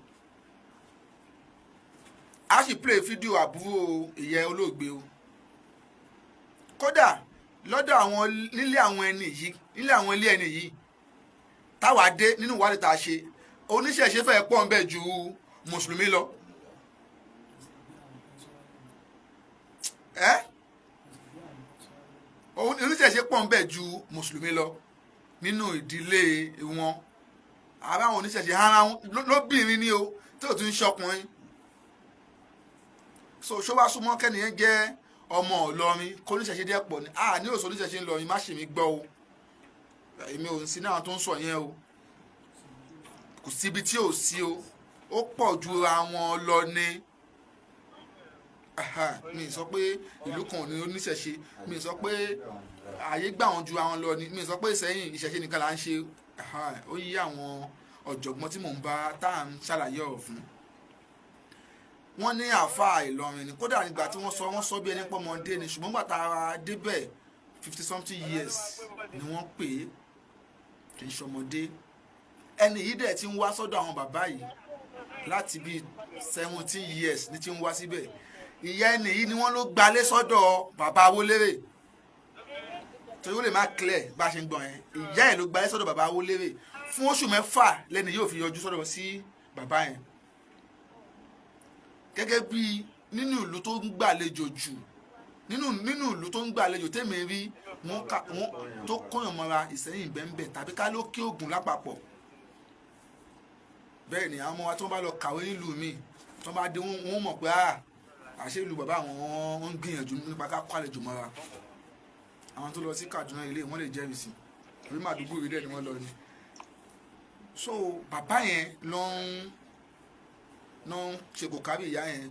a sì play fídíò àbúrò ìyẹn olóògbé o. Kódà lọ́dọ̀ àwọn nílé àwọn ẹni yìí, nílé àwọn ilé ẹni yìí táwa dé, nínú ìwádìí tá a ṣe, oníṣẹ̀ṣe fẹ́ pọ̀ ń bẹ̀ ju mùsùlùmí lọ. Ẹ́ oníṣẹ̀ṣe pọ̀ ń bẹ̀ ju mùsùlùmí lọ nínú ìdílé wọn. Ara àwọn oníṣẹ̀ṣe ara wọn lóbìnrin ni o, tí ò tún ń ṣọkùnrin. So ṣó wá súnmọ́ kẹ́niyẹn jẹ́ ọmọ Ìlọrin kó oníṣẹ̀ṣe díẹ̀ pọ̀ ni? A ní òsò oníṣẹ̀ṣe ńlọrin, má ṣe mí gbọ́ o, èmi ò sí náà tó ń sọ yẹn o. Kò síbi tí ò sí o, ó pọ̀ ju àwọn lọ ni. Mi sọ pé ìlú kan ò ní oníṣẹ̀ṣe, mi sọ pé ààyè gbà wọ́n ju àwọn lọ ni, mi sọ pé Ìsẹ́yìn ìṣẹ̀ṣe nìkan là ń ṣe. Ó yí àwọn ọ̀jọ̀gbọ́n tí mò ń bá tá à ń ṣàlàyé ọ̀rọ̀ fún. Wọ́n ní àáfàá Ìlọrin ni. Kódà nígbà tí wọ́n sọ, wọ́n sọ bí ẹni pọ́mọdé ni, ṣùgbọ́n gbà tá a débẹ̀, 50 something years ni wọ́n pè é, kì í ṣọmọdé. Ẹni yìí dẹ̀ ti ń wá sọ́dọ̀ àwọn bàbá yìí láti bíi 17 years ní ti ń wá síbẹ̀. Ìyá ẹni yìí ni wọ́n ló gbalé sọ́dọ̀ bàbá Awólérè, torí ó lè má clear bá a ṣe ń gbọ̀n yẹn. Ìyá ẹ̀ ló gbalé sọ́dọ̀ bàbá Awólérè fún oṣù 6 lẹ́ni yóò fi yọjú sọ́dọ̀ sí bàbá yẹn. Gẹ́gẹ́ bí nínú ìlú tó ń gbàlejò jù, nínú ìlú tó ń gbàlejò tèmi rí wọn tó kóyàn mọ́ra, Ìsẹ́yìn bẹ́ńbẹ́ tàbí ká ló kí Ògùn lápapọ̀. Bẹ́ẹ̀ ni àwọn ọmọ wa tí wọ́n bá lọ kàwé nílùú mi, tí wọ́n bá dé, wọ́n mọ̀ pé àṣé ìlú bàbá àwọn wọn ń gbìyànjú nípa ká kó àlejò mọ́ra. Àwọn tó lọ sí Kaduna ilé wọn lè jẹ́rìí sí orí Màdúgbò rí dẹ̀ ni wọ́n lọ ni. So bàbá yẹn ló ń ṣe kò kárí ìyá yẹn.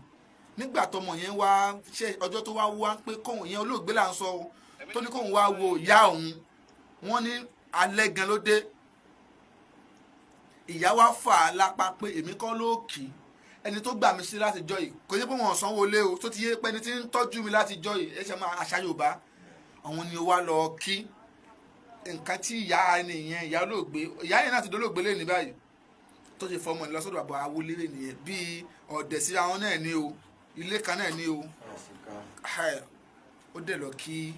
Nígbà tọmọ yẹn wá ṣe ọjọ́ tó wá wá pé kóun yẹn, olóògbé là ń sọ o, tó ní kóun wá wo ìyá òun, wọ́n ní alẹ́ gan ló dé. Ìyá wa fà á lápá pé èmi kọ́ ló kì í, ẹni tó gbà mí sí láti jọ yìí, kò sí pé wọ́n sanwó lé o, tó ti yé pé ẹni tí ń tọ́jú mi láti jọ yìí, ẹ ṣe máa àṣà Yorùbá, àwọn ni ó wá lọ kí. Nǹkan tí ìyá ẹni yẹn, ìyá olóògbé, ìyá yẹn náà ti dolóògbé lé ní báyìí, tó ṣe fọmọ ní lọ́sọ̀dọ̀ bàbá Awólérè nìyẹn. Bíi ọ̀dẹ̀ sí àwọn náà ní o, ilé kan náà ní o. Ó dẹ̀ lọ kí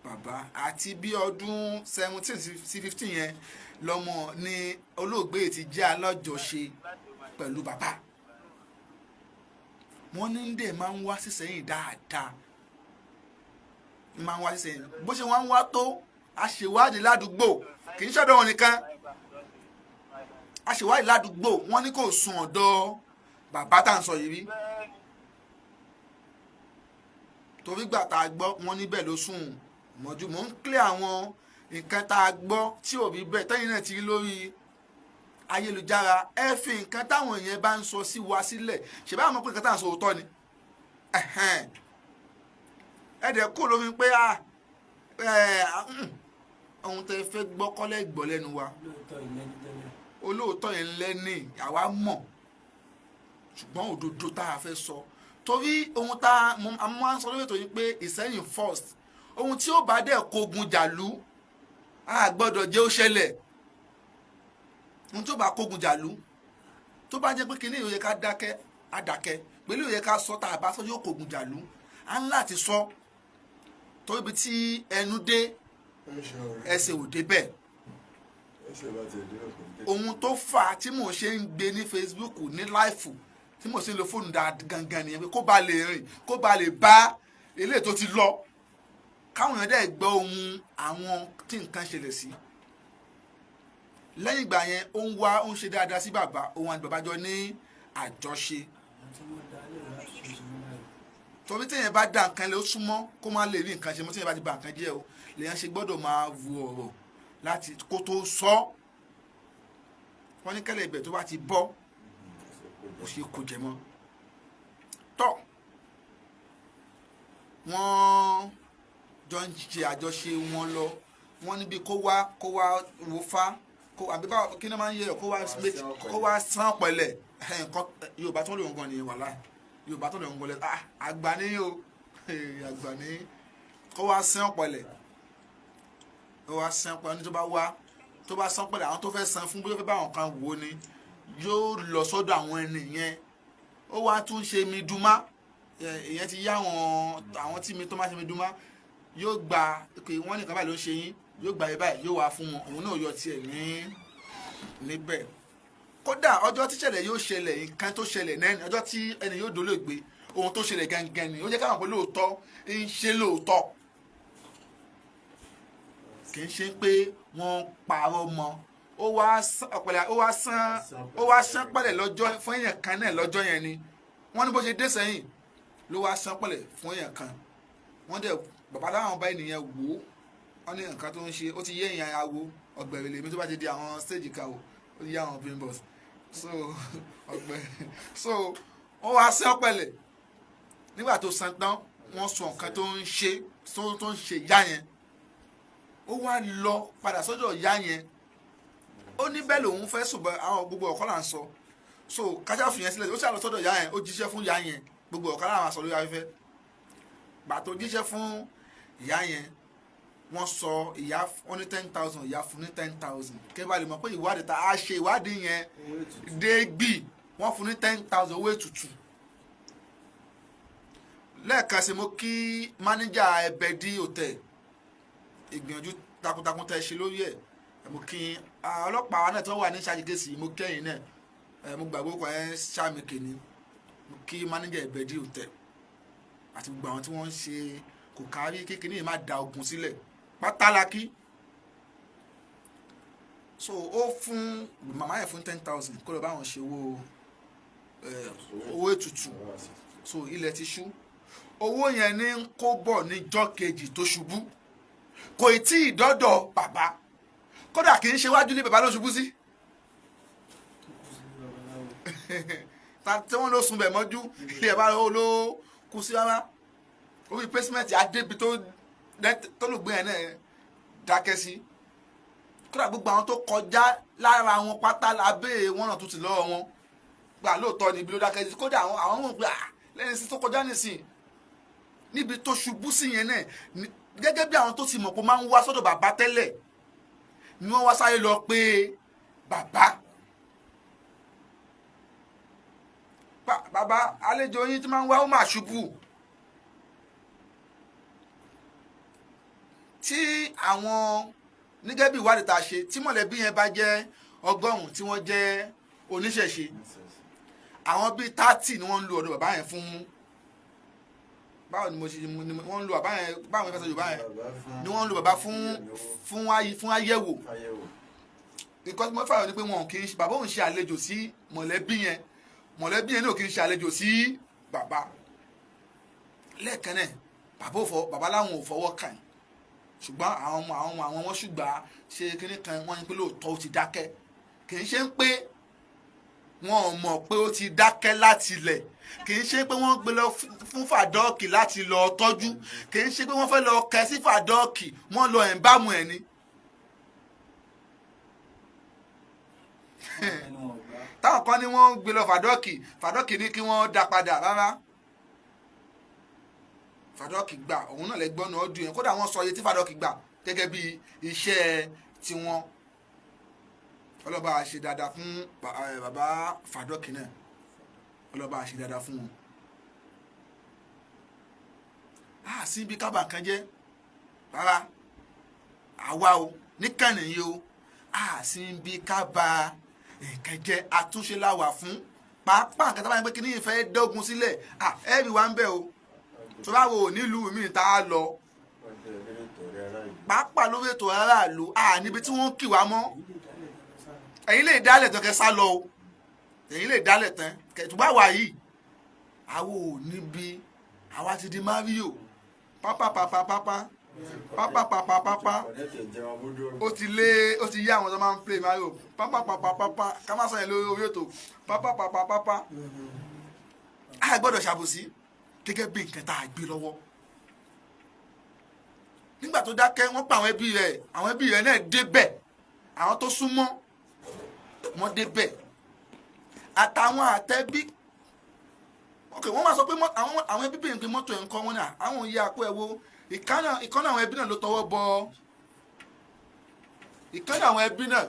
bàbá àti bí ọdún 17 sí 15 yẹn lọ́mọ ní olóògbé ti jẹ́ alájọṣe pẹ̀lú bàbá. Wọ́n ní ń dẹ̀ máa ń wá sísẹ́yìn dáadáa, máa ń wá sísẹ́yìn. Bó ṣe wọ́n ń wá tó, a ṣèwádìí ládùúgbò, kì í ṣọ̀dọ̀ wọn nìkan, a ṣèwádìí ládùúgbò, wọ́n ní kò sùn ọ̀dọ̀ bàbá tá à ń sọ yìí rí, torí gbà tá a gbọ́, wọ́n níbẹ̀ ló sùn mọ́jú. Mò ń clear àwọn nǹkan tá a gbọ́ tí ò rí bẹ́ẹ̀, tẹ́yìn náà ti rí lórí ayélujára. Ẹ fi nǹkan táwọn èèyàn bá ń sọ sí wa sílẹ̀, ṣe bá àwọn pé nǹkan tá à ń sọ òótọ́ ni. Ẹ dẹ̀ kó lómi pé ohun tẹ́ fẹ́ gbọ́ kọ́lẹ́ gbọ́ lẹ́nu wa. Olóòótọ́ yẹn lẹ́ni àwa mọ̀, ṣùgbọ́n òdodo tá a fẹ́ sọ, torí ohun tá a máa ń sọ lórí ètò yìí pé Ìsẹ́yìn first, ohun tí ó bá dẹ̀ kógun jàlú, a gbọ́dọ̀ jẹ́ ó ṣẹlẹ̀. Ohun tí ó bá kógun jàlú, tó bá jẹ́ pé kíní ìyóye ká dákẹ́, á dákẹ́ pẹ̀lú ìyóye ká sọ, tá a bá sọ yóò kógun jàlú. À ń láti sọ torí ibi tí ẹnu dé, ẹsẹ̀ ò débẹ̀. Ohun tó fà á tí mò ń ṣe ń gbé ní Facebook ní live, tí mò ń ṣe ń lo fóònù dáadáa gangan nìyẹn, pé kó ba lè rìn, kó ba lè bá eléyìí tó ti lọ, káwọn èèyàn dẹ̀ gbọ́ ohun àwọn tí nǹkan ṣẹlẹ̀ sí. Lẹ́yìn ìgbà yẹn, ó ń wá, ó ń ṣe dáadáa sí bàbá òun àti bàbá jọ ní àjọṣe, torí téèyàn bá dá nǹkan lé, ó súnmọ́ kó má lè rí nǹkan ṣe mọ́. Téèyàn bá ti ba nǹkan jẹ́ o, lèèyàn ṣe gbọ́dọ̀ máa wo ọ̀rọ̀ láti kó tó sọ. Wọ́n ní kẹ́lẹ̀ ibẹ̀ tó bá ti bọ́, kò ṣe kó jẹ mọ́. Tọ́ wọ́n jọ ń ṣe àjọṣe wọn lọ. Wọ́n níbi kó wá wo fá kó àbí báwo, kí ni wọ́n máa ń yẹ, kó wá sán pẹ̀lẹ́. Nǹkan Yorùbá tó lè ń gan ni, wàhálà Yorùbá tó lè ń gan lẹ. Ah, àgbà ní o, àgbà ní kó wá sán pẹ̀lẹ́, kó wá sán pẹ̀lẹ́. Ní tó bá wá, tó bá sán pẹ̀lẹ́, àwọn tó fẹ́ san fún, bóyá fẹ́ bá àwọn kan wò ni, yóò lọ sọ́dọ̀ àwọn ẹni yẹn. Ó wá tún ṣe mi dùnmá, ìyẹn ti yá àwọn tí mi tó máa ṣe mi dùnmá, yóò gba pé wọ́n nìkan báyìí ló ń ṣe yín, yóò gba ibà, yóò wá fún wọn, òun náà yọ tiẹ̀ ní níbẹ̀. Kódà ọjọ́ tí ṣẹlẹ̀ yóò ṣẹlẹ̀, nǹkan tó ṣẹlẹ̀ náà, ọjọ́ tí ẹni yóò dolóògbé, ohun tó ṣẹlẹ̀ gangan ni ó jẹ́ káwọn pé lóòótọ́ ń ṣe, lóòótọ́, kì í ṣe pé wọ́n parọ́ mọ́. Ó wá sán ọ̀pẹ̀lẹ̀, ó wá sán pẹ̀lẹ̀ lọ́jọ́ fún èèyàn kan náà lọ́jọ́ yẹn ni. Wọ́n ní bó ṣe dé sẹ́yìn ló wá sán pẹ̀lẹ̀ fún èèyàn kan. Wọ́n dẹ̀ bàbá láwọn bá ènìyàn wò ó, wọ́n ní nǹkan tó ń ṣe, ó ti yé èèyàn awo ọ̀gbẹ̀rẹ̀ lèmi tó bá ti di àwọn stage kan o, ó ti yé àwọn brain box, so ọ̀gbẹ̀, so wọ́n wá sán pẹ̀lẹ̀. Nígbà tó san tán, wọ́n sọ nǹkan tó ń ṣe, tó ń ṣe ìyá yẹn. Ó wá lọ padà sọ́dọ̀ ìyá yẹn, ó ní bẹ́ẹ̀ lòun fẹ́ sùn bọ́ àwọn gbogbo ọ̀kọ́ là ń sọ. So kájà fìyẹn sílẹ̀, ó ṣàlọ sọ́dọ̀ ìyá yẹn, ó jíṣẹ́ fún ìyá yẹn. Gbogbo ọ̀kọ́ làwọn sọ lórí afẹ́fẹ́. Gbà tó jíṣẹ́ fún ìyá yẹn, wọ́n sọ ìyá wọ́n ní 10,000, ìyá fún ní 10,000. Kí ẹ bá lè mọ̀ pé ìwádìí ta á ṣe, ìwádìí yẹn dé gbì, wọ́n fún ní 10,000 owó ètùtù. Lẹ́ẹ̀kan sí, mo kí mánéjà Ẹbẹ̀dí Hotel, ìgbìyànjú takuntakun tẹ́ ṣe lórí ẹ̀. Mo kí ọlọ́pàá náà tó wà ní ṣàjìkèsì, mo kẹ́yìn náà. Mo gbàgbọ́ kọ́ ẹ ṣàmìkì ni. Mo kí mánéjà Ẹbẹ̀dí Hotel àti gbogbo àwọn tí wọ́n ń ṣe kò kárí kékeré yìí má da ogun sílẹ̀ pátálákì. So ó fún màmá yẹn fún 10,000 kó lọ bá wọn ṣe owó ètùtù. So ilẹ̀ ti ṣú, owó yẹn ní ń kó bọ̀ níjọ́ kejì tó ṣubú. Kò tí ì dọ́dọ̀ bàbá, kódà kì í ṣe wájú ní bàbá ló ṣubú sí tí wọ́n ló sun bẹ̀ mọ́jú. Ilé ẹ̀ bá ló kú sí rárá, orí pacement adébi tó lùgbé yẹn náà dákẹ́ sí. Kódà gbogbo àwọn tó kọjá lára wọn pátá lábẹ́ wọn náà tó ti lọ́wọ́ wọn gbà, lóòótọ́ ni ibi ló dákẹ́ sí. Kódà àwọn mọ̀ pé lẹ́yìn sí tó kọjá nísìn níbi tó ṣubú sí yẹn náà, gẹ́gẹ́ bí àwọn tó ti mọ̀ pé máa ń wá sọ́dọ̀ bàbá tẹ́lẹ̀ ni wọ́n wá sáré lọ pé bàbá, bàbá, àlejò yín tí máa ń wá, ó máa ṣubú. Tí àwọn nígẹ́ bí ìwádìí tá a ṣe, tí mọ̀lẹ́bí yẹn bá jẹ́ 100 tí wọ́n jẹ́ oníṣẹ̀ṣe, àwọn bíi 30 ni wọ́n ń lo ọ̀dọ̀ bàbá yẹn fún. Báwo ni mo ṣe ni wọ́n ń lo bàbá yẹn? Báwo ni mo fẹ́ sọ Yorùbá yẹn ni wọ́n ń lo bàbá fún àyẹ̀wò? Nǹkan tí mo fàyọ̀ ni pé wọn kì í ṣe bàbá òun ṣe àlejò sí mọ̀lẹ́bí yẹn, mọ̀lẹ́bí yẹn náà kì í ṣe àlejò sí bàbá. Lẹ́ẹ̀kan náà, bàbá ò fọ, bàbá láwọn ò fọwọ́ kàn, ṣùgbọ́n àwọn ọmọ àwọn wọn ṣùgbà ṣe kínní kan, wọ́n ní pé lóòótọ́ ó ti dákẹ́. Kì í ṣe ń pé wọn ò mọ̀ pé ó ti dákẹ́ láti ilẹ̀, kì í ṣe pé wọ́n gbé lọ fún fàdọ́ọ̀kì láti lọ tọ́jú, kì í ṣe pé wọ́n fẹ́ lọ kẹ́ sí fàdọ́ọ̀kì, wọ́n lọ ẹ̀ ń bámu ẹ̀ ni. Táwọn kan ní wọ́n gbé lọ fàdọ́ọ̀kì, fàdọ́ọ̀kì ní kí wọ́n dá padà. Rárá, fàdọ́ọ̀kì gbà, òun náà lè gbọ́nà ọdún yẹn. Kódà wọ́n sọ iye tí fàdọ́ọ̀kì gbà gẹ́gẹ́ bí iṣẹ́ tiwọn. Ọlọ́ba ṣe dáadáa fún bàbá fàdọ́ọ̀kì náà, ọlọ́ba ṣe dáadáa fún wọn. A sí ibi kábà kan jẹ́ rárá. Àwa o níkànnì yìí o, a sì ń bi ká ba nǹkan jẹ́. Àtúnṣe la wà fún, pàápàá nǹkan tó bá yẹn pé kí ní ìfẹ́ dọ́gun sílẹ̀. Ẹ̀rí wa ń bẹ̀ o, tó bá wo nílùú mi tá a lọ, pàápàá lórí ètò aráàlú, níbi tí wọ́n kì wá mọ́. Ẹ̀yin lè dálẹ̀ tán kẹ́ sá lọ o, ẹ̀yin lè dálẹ̀ tán kẹ́ tó bá wà yìí. Àwo ò níbi àwa ti di Mario pápápápápá pápápápápá. Ó ti lé, ó ti yé àwọn tó máa ń play Mario pápápápápá. Ká má sọ yẹn lórí orí ètò pápápápápá. A gbọ́dọ̀ ṣàbòsí gẹ́gẹ́ bí nǹkan tá a gbé lọ́wọ́. Nígbà tó dákẹ́, wọ́n pa àwọn ẹbí rẹ̀. Àwọn ẹbí rẹ̀ náà débẹ̀, àwọn tó súnmọ́ wọ́n débẹ̀, àtàwọn àtẹbí. Ok, wọ́n máa sọ pé àwọn ẹbí bèèrè pé mọ́tò ẹ̀ ń kọ́ wọn náà. Àwọn òye àpò ẹ̀ wo ìkànnà àwọn ẹbí náà ló tọwọ́ bọ, ìkànnà àwọn ẹbí náà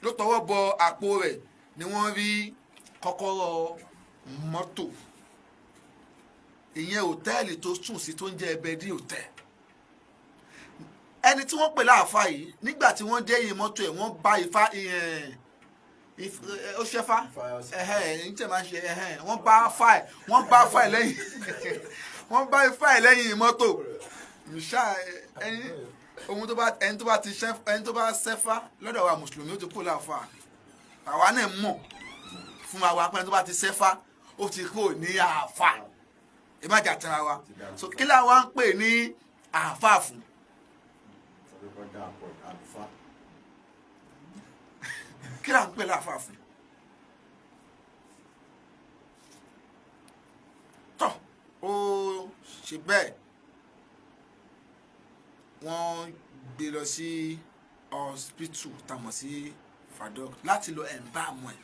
ló tọwọ́ bọ àpò rẹ̀ ni wọ́n rí kọ́kọ́rọ́ mọ́tò. Ìyẹn hòtẹ́ẹ̀lì tó sùn sí tó ń jẹ́ Ẹbẹdí hòtẹ́ẹ̀lì. Ẹni tí wọ́n pè láàfáà yìí, nígbà tí wọ́n dé yìí mọ́tò ẹ̀, wọ́n bá ifá ó ṣẹ́fá ẹ̀hẹ́n ní tẹ̀ máa ń ṣe ẹ̀hẹ́n. Wọ́n bá fáì lẹ́yìn, wọ́n bá fáì lẹ́yìn mọ́tò ṣá. Ẹni ohun tó bá ẹni tó bá ti ṣẹ́, ẹni tó bá ṣẹ́fá lọ́dọ̀ wa mùsùlùmí, ó ti kú láàfáà. Àwa náà mọ̀ fún wa pé ẹni tó bá ti ṣẹ́fá, ó ti kú ní àáfàá. Ẹ má jà tara wa. So kí làwa ń pè ní àáfàá fún? Kí là ń pè láàfáà fún? Tọ́ ó ṣe bẹ́ẹ̀, wọ́n gbé lọ sí hospital tá a mọ̀ sí Fadok láti lọ ẹ̀ǹbàmù ẹ̀.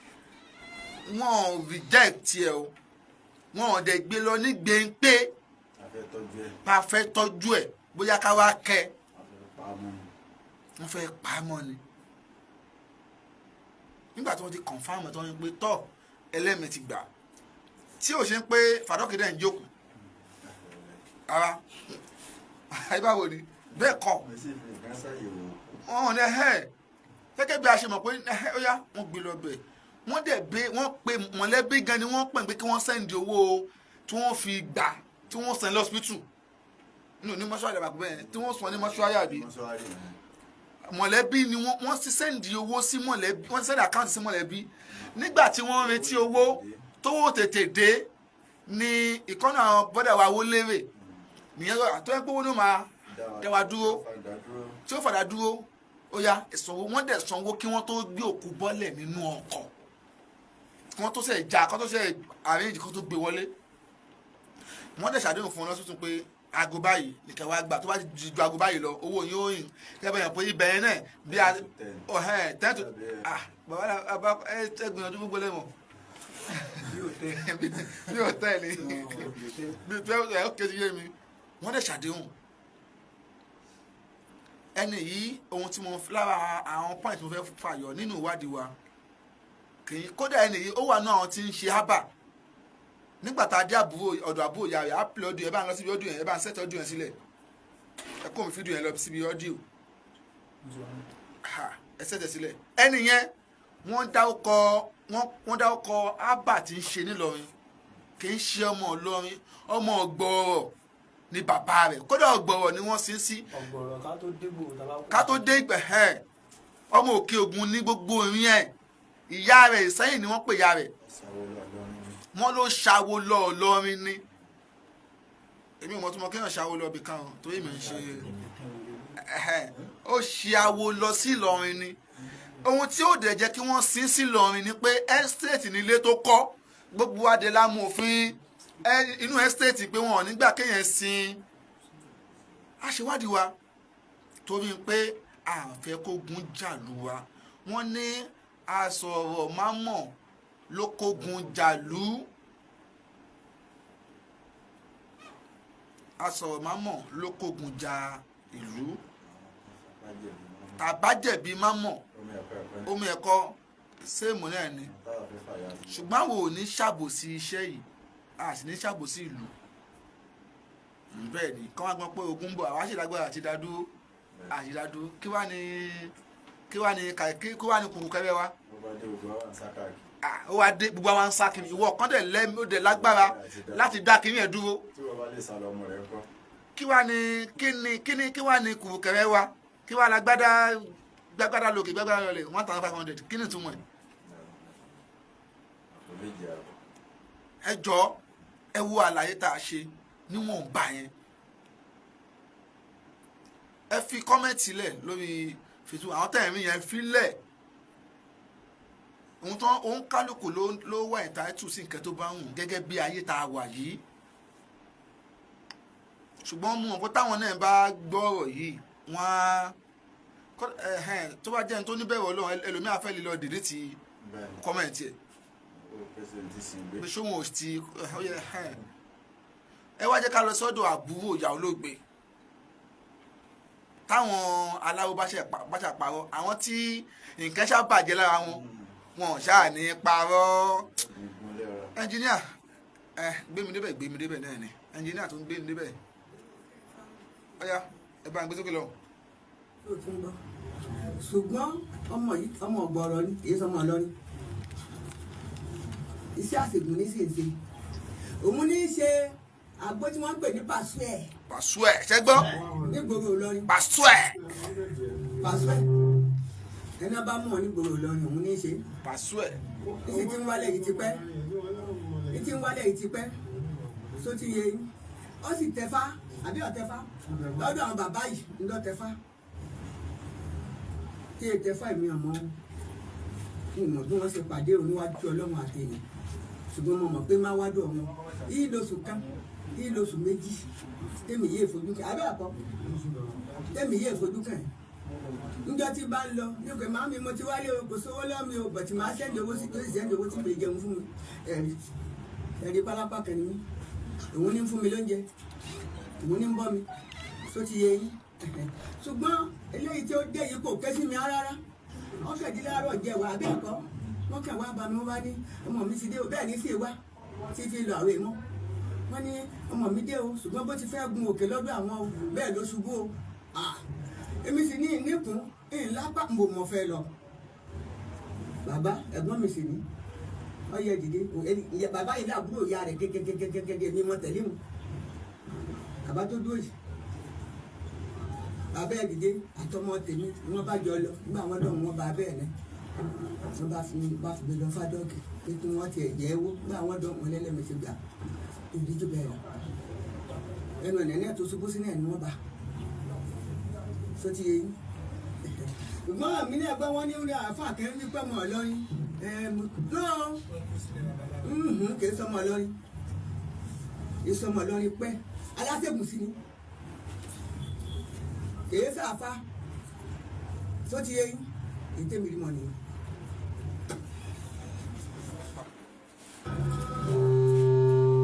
Wọ́n reject ẹ̀ o, wọ́n ò dẹ̀ gbé lọ ní gbẹ̀ǹpé bá a fẹ́ tọ́jú ẹ̀, bóyá ká wá kẹ́ wọ́n fẹ́ pa á mọ́ ni. Nígbà tí wọ́n ti confam ẹ̀, tí wọ́n ní pé tọ́ ẹlẹ́mìí ti gbà, tí ò ṣe ń pé Fadok dẹ̀ ń jókòó rárá. Ayé báwo ni bẹ́ẹ̀ kọ́ wọn ní ẹ̀hẹ́ gẹ́gẹ́ bí a ṣe mọ̀ pé ẹ̀hẹ́ ó yá, wọ́n gbé lọ bẹ̀. Wọ́n dẹ̀ bẹ, wọ́n pe mọ̀lẹ́bí gan ni wọ́n pè pé kí wọ́n send owó tí wọ́n fi gbà tí wọ́n send lọ́sibítù nínú ní mọ́ṣúárì àbàkù bẹ́ẹ̀ tí wọ́n sọ ní mọ́ṣúárì àbí mọ̀lẹ́bí ni wọ́n ti send owó sí mọ̀lẹ́bí, wọ́n ti send account sí mọ̀lẹ́bí. Nígbà tí wọ́n ń retí owó tówó tètè dé ní ìkọ́nà àwọn bọ́dà wa wó lérè nìyẹn tó yẹ pé owó ní ó máa dá wa dúró, tí ó fàdà dúró. Ó yá, ìsanwó. Wọ́n dẹ̀ sanwó kí wọ́n tó gbé òkú bọ́lẹ̀ nínú ọkọ̀, kí wọ́n tó ṣe já, kí wọ́n tó ṣe arrange, kí wọ́n tó gbé wọlé. Wọ́n dẹ̀ ṣàdéhùn fún wọn lọ́sítún pé aago báyìí nìkan wá gbà, tó bá ju aago báyìí lọ, owó yín ó yìn. Kí ẹ bá yàn pé ibẹ̀ yẹn náà bí a ọ̀hẹ́n 10 to, ah, bàbá ẹ gbìyànjú gbogbo lẹ́mọ̀ bí hòtẹ́ẹ̀lì bí 12 ẹ̀ ó kejì yé mi. Wọ́n dẹ̀ ṣàdéhùn. Ẹni yìí, ohun tí mo lára àwọn point mo fẹ́ fàyọ nínú ìwádìí wa kì í kódà, ẹni yìí ó wà náà àwọn tí ń ṣe hábà. Nígbà tá a dé àbúrò ọ̀dọ̀ àbúrò ìyá rẹ̀, á pè ọdún yẹn, ẹ bá ń lọ síbi ọdún yẹn, ẹ bá ń set ọdún yẹn sílẹ̀, ẹ kó mi fídíò yẹn lọ síbi ọdíò, ẹ set ẹ sílẹ̀. Ẹni yẹn, wọ́n dárúkọ ábà tí ń ṣe nílọrin. Kì í ṣe ọmọ Ìlọrin, ọmọ Ọ̀gbọ̀rọ̀ ni bàbá rẹ̀. Kódà Ọ̀gbọ̀rọ̀ ni wọ́n sin sí. Ọ̀gbọ̀rọ̀ ká tó dégbò tàbá. Ká tó dé ìpẹ̀ ẹ̀, ọmọ Òkè Ògùn ní gbogbo ìrìn ẹ̀. Ìyá rẹ̀, Ìsẹ́yìn ni wọ́n pè ìyá rẹ̀. Wọ́n ló ṣàwo lọ Ìlọrin ni. Èmi ò mọ̀ tó mọ̀ kéèyàn ṣàwo lọ ibì kan torí mi ń ṣe. Ó ṣe awo lọ sí Ìlọrin ni. Ohun tí ó dẹ̀ jẹ́ kí wọ́n sin sí Ìlọrin ni pé estate nílé tó kọ́. Gbogbo adé lámòfin inú estate pé wọn ò ní gbà kéèyàn sin. Aṣèwádìí wa torí pé àfẹ́ kógun jàlú wa. Wọ́n ní asọ̀rọ̀ mámọ̀ ló kógun jàlú, asọ̀rọ̀ mámọ̀ ló kógun ja ìlú. Tàbájẹ̀bí mámọ̀ omi ẹ̀kọ́ séèmù náà ni. Ṣùgbọ́n àwọn ò ní ṣàbòsí iṣẹ́ yìí, a sì ní ṣàbòsí ìlú. Bẹ́ẹ̀ ni, kọ́ wá gbọ́n pé ogun ń bọ̀, àwa sì lágbára àti dádúró, àti dádúró. Kí wá ní kùkù kẹrẹ wa? Ó bá dé, gbogbo àwọn sákàkì. Ah, ó wá dé, gbogbo àwọn ń sá kiri. Ìwọ kan dẹ̀ lẹ́mí, ó dẹ̀ lágbára láti dá kiri yẹn dúró. Tí wọ́n bá lè sá lọ, ọmọ rẹ̀ ńkọ́? Kí wá ní kí ni kí ni kí wá ní kùkù kẹrẹ wa? Kí wá lágbádá gbágbádá lókè, gbágbádá lọlẹ̀, 1,500, kí ni ìtumọ̀ ẹ̀? Àpò 2.5. Ẹ jọ, ẹ wo àlàyé tá a ṣe níwọ̀nba yẹn. Ẹ fi comment lẹ̀ lórí Facebook. Àwọn tẹ̀mí yẹn fi lẹ̀ ohun tó òun kálukú ló wà entitled sí nǹkan tó bá wù gẹ́gẹ́ bí ayé tá a wà yìí. Ṣùgbọ́n mú wọn pé táwọn náà bá gbọ́ ọ̀rọ̀ yìí, wọ́n á tó bá jẹ́ ẹni tó níbẹ̀rù Ọlọ́run, ẹlòmíà fẹ́ lè lọ delete comment ẹ̀. Ó pèsè ti sì gbé. Pé ṣóhun ò ti ó yẹ ẹ wá jẹ́ ká lọ sọ́dọ̀ àbúrò ìyá olóògbé táwọn aláwo bá ṣe parọ́. Àwọn tí nǹkan ṣá bàjẹ́ lára wọn, wọn ò ṣáà ní parọ́. Ìgúnlẹ̀ ọ̀rọ̀. Ẹnjìníà, ẹ gbé mi débẹ̀, gbé mi débẹ̀ náà ni ẹnjìníà tó ń gbé mi débẹ̀. Ọ̀yá, ẹ bá ń gbé sókè lọ. Tó tún gbọ́, ṣùgbọ́n ọmọ yìí, ọmọ ọ̀gbọ̀rọ̀ ni, kì í sọmọ Ìlọrin. Iṣẹ́ àṣègùn ní sì ń ṣe. Òun ní í ṣe àgbo tí wọ́n ń pè ní pàṣẹ ẹ̀. Pàṣẹ ẹ ṣẹgbọ́. Nígboro Ìlọrin. Pàṣẹ ẹ. Pàṣẹ ẹni bá mọ̀ nígboro Ìlọrin, òun ní í ṣe. Pàṣẹ ẹ. Ìsì tí ń wálẹ̀ yìí ti pẹ́, ìtí ń wálẹ̀ yìí ti pẹ́ só ti yé yín. Ó sì tẹfá àbí ọ̀tẹfá lọ́dọ̀ àwọn bàbá yìí ń lọ tẹfá tí e tẹfá. Èmi ọmọ ìmọ̀ bí wọ́n ṣe pàdé oníwájú Ọlọ́run àtẹ̀yìn, ṣùgbọ́n mo mọ̀ pé má wádùn ọmọ yìí lóṣù kan, yìí lóṣù 2 tèmi yéé fojú kàn abẹ́ àkọ́, tèmi yéé fojú kàn. Níjọ́ tí bá ń lọ ní pé màmí, mo ti wálé o, kò sówó lọ́mi o, bọ̀tí màá send owó sí, tó sì send owó tí mi jẹun fún mi. Ẹ̀rí ẹ̀rí pálápá kan ni mí. Òun ní ń fún mi lóúnjẹ, òun ní ń bọ́ mi tó ti yé yín. Ṣùgbọ́n eléyìí tí ó dé yìí kò ké sí mi rárá. Wọ́n kẹ̀dí láàárọ̀ jẹ wá abẹ́ ẹ̀kọ́, wọ́n kẹ̀ wá bá mi, wọ́n bá ní ọmọ mi ti dé o. Bẹ́ẹ̀ ní sí wá tí fi lọ àwọn èèmọ́. Wọ́n ní ọmọ mi dé o, ṣùgbọ́n bó ti fẹ́ gun òkè lọ́dọ̀ àwọn o, bẹ́ẹ̀ ló ṣubú o. Ah, èmi sì ní ìníkùn ìlápá mo mọ̀ fẹ́ lọ. Bàbá ẹ̀gbọ́n mi sì ní ọyẹ dìde. Bàbá yìí láàbúrò ìyá rẹ̀ gẹ́gẹ́gẹ́gẹ́gẹ́ mi mọ tẹ̀lé mu. Bàbá tó dúró yìí, bàbá ẹ̀ dìde àtọmọ tèmi ni wọ́n bá jọ lọ. Nígbà wọn dọ̀, wọ́n bá bẹ́ẹ̀ ní wọ́n bá fi mi lọ fádọ́ọ̀kì pé kí wọ́n tiẹ̀ jẹ́ wó. Nígbà wọn dọ̀, wọn lẹ́lẹ́mìí ti gbà ìdíjú bẹ́ẹ̀ lọ. Ẹnu ọ̀nà náà tó ṣubú sí náà ni wọ́n bá sọ ti yẹ yín. Ṣùgbọ́n mi náà gbọ́ wọn ní orí àáfà kẹrin wípé ọmọ Ìlọrin náà kì í sọmọ Ìlọrin, kì í sọmọ Ìlọrin pẹ́. Aláṣẹ́gùn sí ni, kì í sàfà sọ ti yẹ yín. Èyí tèmi rí mọ́ nìyẹn.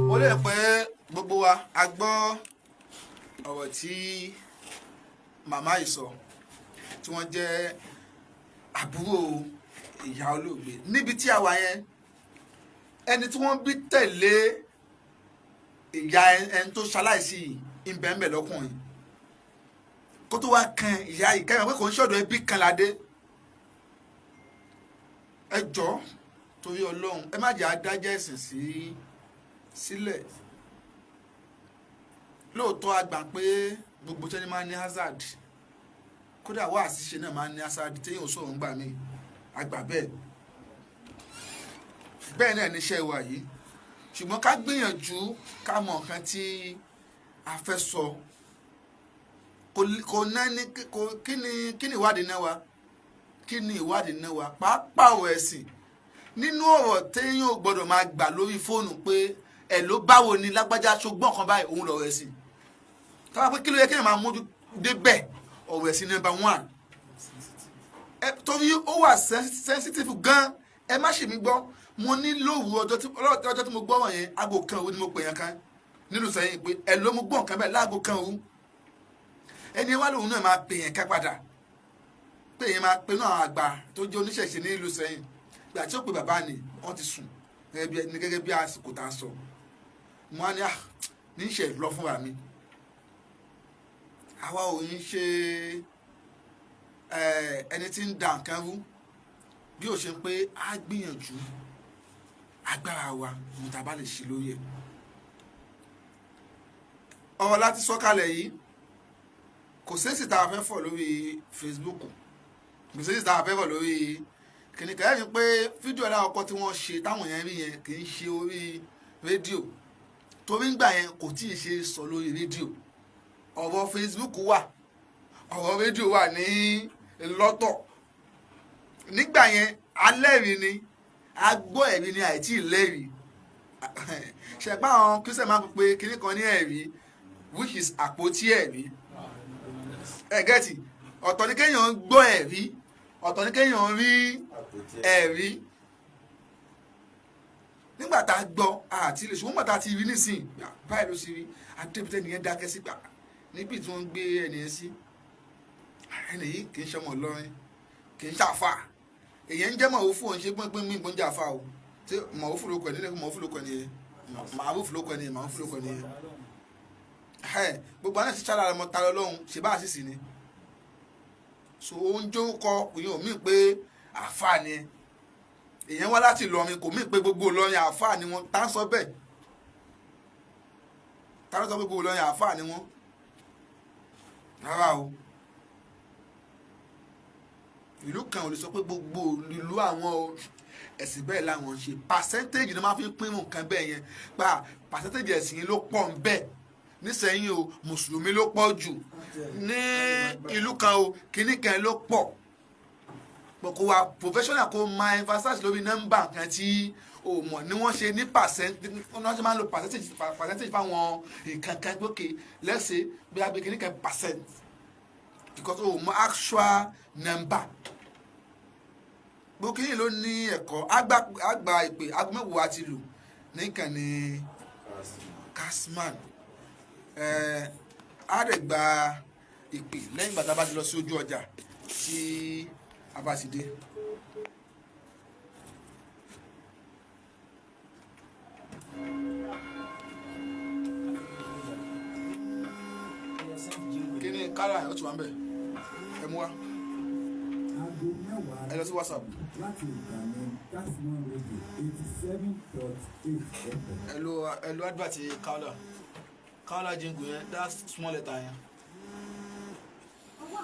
Mo lè pé gbogbo wa a gbọ́ ọ̀rọ̀ tí màmá yìí sọ, tí wọ́n jẹ́ àbúrò ìyá olóògbé. Níbi tí a wà yẹn, ẹni tí wọ́n bí tẹ̀lé ìyá ẹni tó ṣaláìsí ìbẹ̀ǹbẹ̀ lọ́kùnrin, kó tó wá kan ìyá yìí kẹ́hìn pé kò ń ṣọ̀dọ̀ ẹbí kan ládé. Ẹ jọ̀ọ́, torí Ọlọ́run, ẹ má jẹ́ adájẹ́ ẹ̀sìn sí sílẹ̀. Lóòótọ́, a gbà pé gbogbo tẹ́ni máa ń ní hazard, kódà wá àṣìṣe náà máa ń ní hazard téèyàn ò sọ̀rọ̀ ń gbà mí, a gbà bẹ́ẹ̀. Bẹ́ẹ̀ náà níṣẹ́ wa yìí, ṣùgbọ́n ká gbìyànjú ká mọ nǹkan tí a fẹ́ sọ. Kò náà ní kò. Kí ni ìwádìí náà wa? Kí ni ìwádìí náà wa, pàápàá ọ̀rọ̀ ẹ̀sìn, nínú ọ̀rọ̀ téèyàn ò gbọ́dọ̀ máa gbà lórí fóònù pé ẹ̀ ló báwo ni lágbájá ṣogbọ́n kan báyìí, òun lọ̀rọ̀ ẹ̀sìn. Táwa pé kí ló yẹ kéèyàn máa mójú débẹ̀, ọ̀rọ̀ ẹ̀sìn number one ẹ, torí ó wà sensitive gan. Ẹ má ṣe mí gbọ́. Mo ní lóru ọjọ́ tí mo gbọ́ wọ̀nyẹn, aago 1 òru ni mo pè yẹn kan nílùú sẹ́yìn pé ẹ ló mú gbọ́ nǹkan bẹ́ẹ̀ láago 1 òru. Ẹni wá lòun náà máa pè yẹn ká padà pé yẹn máa pe náà àwọn àgbà tó jẹ́ oníṣẹ̀ṣe nílùú sẹ́yìn. Gbà tí ó pe bàbá ni, wọ́n ti sùn gẹ́gẹ́ bí àsìkò tá a sọ. Mo á ní à ní ìṣe lọ fúnra mi. Àwa ò ń ṣe ẹni tí ń da nǹkan rú, bí ó ṣe ń pé á gbìyànjú agbára wa ohun tá a bá lè ṣe lórí ẹ̀. Ọ̀rọ̀ láti sọ́kalẹ̀ yìí, kò sẹ́sì tá a fẹ́ fọ̀ lórí Facebook, kò sẹ́sì tá a fẹ́ fọ̀ lórí kìnìkan. Ẹ̀rí pé fídíò aláwọ̀kọ́ tí wọ́n ṣe táwọn yẹn rí yẹn kì í ṣe orí rédíò, torí ńgbà yẹn kò tí ì ṣe sọ lórí rédíò. Ọ̀rọ̀ Facebook wà, ọ̀rọ̀ rédíò wà ní lọ́tọ̀. Nígbà yẹn alẹ́rìí ni a gbọ́, ẹ̀rí ni àìtí lẹ́rìí. Ṣẹ̀pá àwọn Christian máa ń pe kinní kan ní ẹ̀rí, which is àpótí ẹ̀rí. Ẹ get? Ọ̀tọ̀ ni kéèyàn gbọ́ ẹ̀rí, ọ̀tọ̀ ni kéèyàn rí ẹ̀rí. Nígbà tá a gbọ́ àti lè, ṣùgbọ́n nígbà tá a ti rí nísìn báyìí ló ṣe rí. Adébítẹ́ nìyẹn dákẹ́ sígbà níbi tí wọ́n ń gbé ẹnìyẹn sí. Ẹnì yìí kì í ṣọmọ Ìlọrin, kì í ṣàfà. Èyàn ń jẹ́ mọ̀wófù, òun ṣe pínpín mí ìgbóúnjẹ àfà o. Tí mọ̀wófù ló kọ ẹ̀ nílẹ̀, mọ̀wófù ló kọ ẹ̀ nìyẹn, màrúfù ló kọ ẹ̀ nìyẹn, màrúfù ló kọ ẹ̀ nìyẹn. Ẹ gbogbo àwọn ẹ̀sìn ṣálára ọmọ ta lọ́hùn ṣe bá àṣìṣì ni. So oúnjẹ ó kọ ìyẹn ò mí pé àfà ni èyàn wá láti Ìlọrin, kò mí pé gbogbo Ìlọrin àfà ni wọn. Tá ń sọ bẹ́ẹ̀? Tá ń sọ pé gbogbo Ìlọrin àfà ni wọn? Rárá o. Ìlú kan ò lè sọ pé gbogbo ìlú àwọn o, ẹ̀sìn bẹ́ẹ̀ làwọn ń ṣe. Percentage ni wọ́n máa fi ń pín nǹkan bẹ́ẹ̀ yẹn. Gba percentage ẹ̀sìn yìí ló pọ̀ ń bẹ́ẹ̀ nísẹ̀yìn o. Mùsùlùmí ló pọ̀ jù ní ìlú kan o, kínní kan ló pọ̀ pọ̀. Kó wa professional kó máa emphasize lórí nọ́mbà kan tí o mọ̀ ní wọ́n ṣe ní percent. Wọ́n ṣe máa ń lo percentage fáwọn nǹkan kan gbókè lẹ́sẹ̀ bí abẹ́ kínní kan percent, because o mọ̀ actual number. Gbogbo kínní ló ní ẹ̀kọ́. Àgbà ìpè aago 10 ti lù níkànnì Kasman. Á dẹ̀ gba ìpè lẹ́yìn ìgbà tá a bá ti lọ sí ojú ọjà tí a bá ti dé. Kí ni kára ó ti wà ń bẹ̀? Ẹ mú wa. Aago 10 Ẹ lọ sí WhatsApp. láti ìkànnì Kasman Radio 87.8 FM. Ẹ lo advert Kaola Kaola jingle yẹn, that small letter yẹn. Ó mà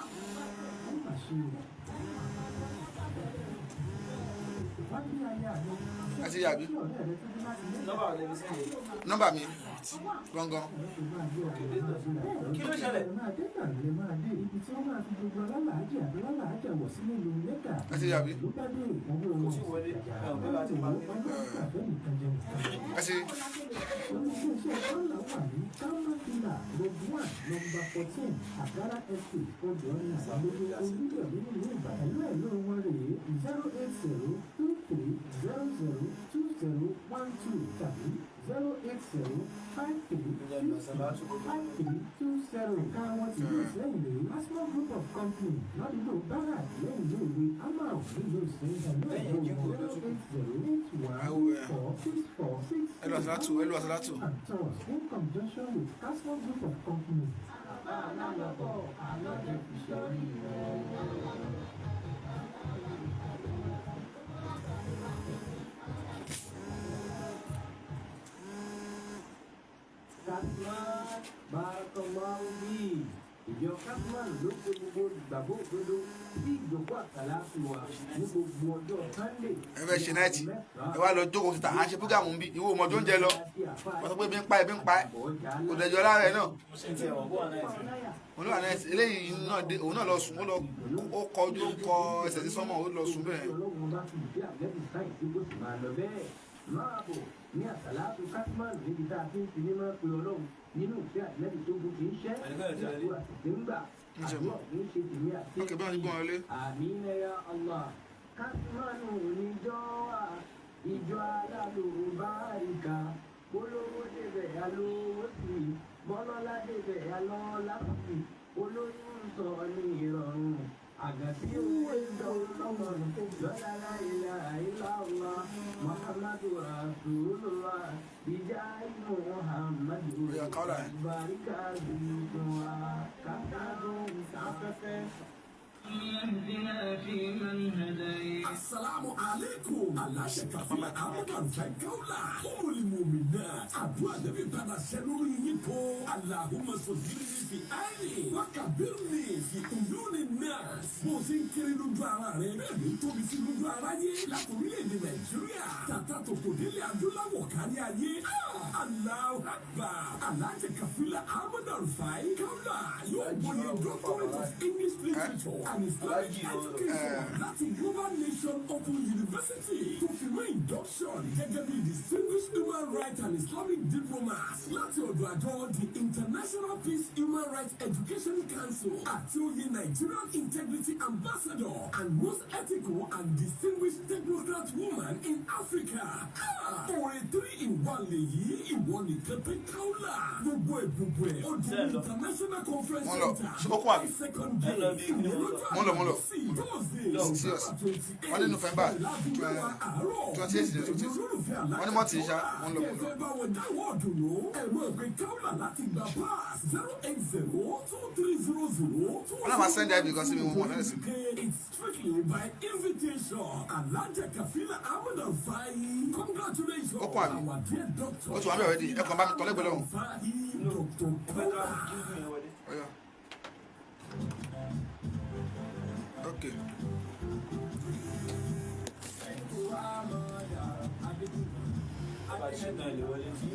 ṣe o. Wọ́n bí aya mi. Ẹ ti yàbí. Kí ọ̀rẹ́ rẹ tó dé láti ilé Nọ́mbà rẹ̀ fi sẹ́yìn. Nọ́mbà mi gangan. Kí ló ṣẹlẹ̀? Ẹ ti yàbí. Kò tí wọlé. Ẹ ò bẹ́ẹ̀ bá ti parí. Ẹ ti. Olùṣèṣe kọ́là wà ní Kalma Villa, Road 1, number 14, Agara Estate, Odòọ̀nà, Àlejò Olúyọ̀lé nílùú Ìbàdàn. Ẹ̀lú wọn rèé: 08023002012 tàbí 08053265320. Ẹ̀ka wọn ti ìlú Ìsẹ́yìn rèé: Asma Group of Company, ládùúgbò Barak, lẹ́yìn ilé ìwé Amau nílùú Ìsẹ́yìn. Ẹ̀lú wọn 08081446466. Ẹ lọ àsálàtù, ẹ lọ àsálàtù. And Tours in conjunction with Casmo Group of Company. Kasman barakallahu fi. Ìjọ Kasman ló pe gbogbo olùgbàgbọ́ òdodo sí ìjókòó àkàlà wa ní gbogbo ọjọ́ Sunday. Ẹ fẹ́ ṣe night, ẹ wá lọ jókòó síta. À ń ṣe program ń bí, ìwọ ọmọdé oúnjẹ lọ, wọ́n sọ pé ebi ń pa, ebi ń pa ẹ́, kò dẹjọ́ lára ẹ̀ náà. Mo ṣe ń tiẹ̀ wọ́n kó wà náà sí. Òun náà náà eléyìí náà dé, òun náà lọ sùn, ó lọ, ó kọ ojú, ó kọ ẹsẹ̀ sí sánmọ̀, ó lọ sùn bẹ́ẹ̀. Ọlọ́run bá fi ìdí àlẹ́bí sáyẹ̀nsì bó sì máa lọ bẹ́ẹ̀. Máa bọ̀ ní àsàlátù Kasman níbi tá a ti ń fi mímọ́ pe Ọlọ́run nínú ìfẹ́ àlẹ́bí tó gun kì í ṣẹ́ Àdìgbò ẹ̀ ti lọlé. àdúrà tètè ń gbà Ń ṣe àdúrà kì í ṣe tèmi àti Ok, bí wọ́n ti gbọ́n wọlé. Àmín ya Allah. Kasmanu níjọ́ wa, ìjọ alálùbáríkà, olówó débẹ̀ alówó sí i, bọ́lọ́lá débẹ̀ alọ́lá sí i, olóyún ń sọ ní ìrọ̀rùn. Àgàtí lọ́la ilaha illallah Muhammadu Rasulullah ìjà Muhammadu Oya, kọ́lá ẹ̀. Barika wa kàkàdùn sáfẹ́fẹ́. Asalaamu alaikum. Aláṣẹ Kàfílà Amúdàn fẹ́ Gáúlà. Kúmùlì náà. Àdúrà lẹ́bí padà ṣẹ lórí yín kó. Allahumma sọ̀gírí fi àìní. Wákàbírì fi òyúni náà. Bó o ṣe ń kéré lójú ara rẹ̀. Bẹ́ẹ̀ ló tóbi sí lójú aráyé. Láti orílẹ̀-èdè Nàìjíríà. Tàtà tòkò délé adúláwọ̀ kárí ayé. Allahu Akbar. Aláṣẹ Kàfílà Amúdàn fẹ́ Gáúlà. Yóò gboyè Doctorate of English Literature and Islamic Education láti Global Nation Open University tó fi mọ́ induction gẹ́gẹ́ bí distinguished human rights and Islamic diplomat láti ọ̀dọ̀ àjọ the International Peace Human Rights Education Council àti oyè Nigerian Integrity Ambassador and most ethical and distinguished technocrat woman in Africa. Ah! Orin 3 in 1 lèyí, ìwọ nìkan pé káwùlà gbogbo ìbùbù ẹ̀ ọdún International Conference Mo ń lọ. Center Ṣé ó kún àbí? second Ẹ lọ bí kí ni mo sọ. Mo ń lọ, mo ń lọ. Serious. Wọ́n ní November 28 ní 28. Wọ́n ní mọ́tì ṣá, mo ń lọ, mo ń lọ. Kẹfẹ́ bá wọn dáwọ́ ọ̀dùnnú. Ẹ máa pe Káwùlà láti gba pass 0802300 2. Wọ́n náà máa send ID kan sí mi, mo mọ̀ náà sí mi. It's strictly by invitation. Alhaja Kafila Ahmed Alfai. Congratulations. Ó kún àbí? Our dear doctor. Ó ti wà ń bẹ̀ already. Ẹ kàn bá mi tọ́ lẹ́gbẹ̀ẹ́ lọ́hùn. Alfai, Dr. Mo fẹ́ ká Kola. kí fún yẹn wọlé. Oya. Okay. Bàbá ṣe tán ilé wọlé tí.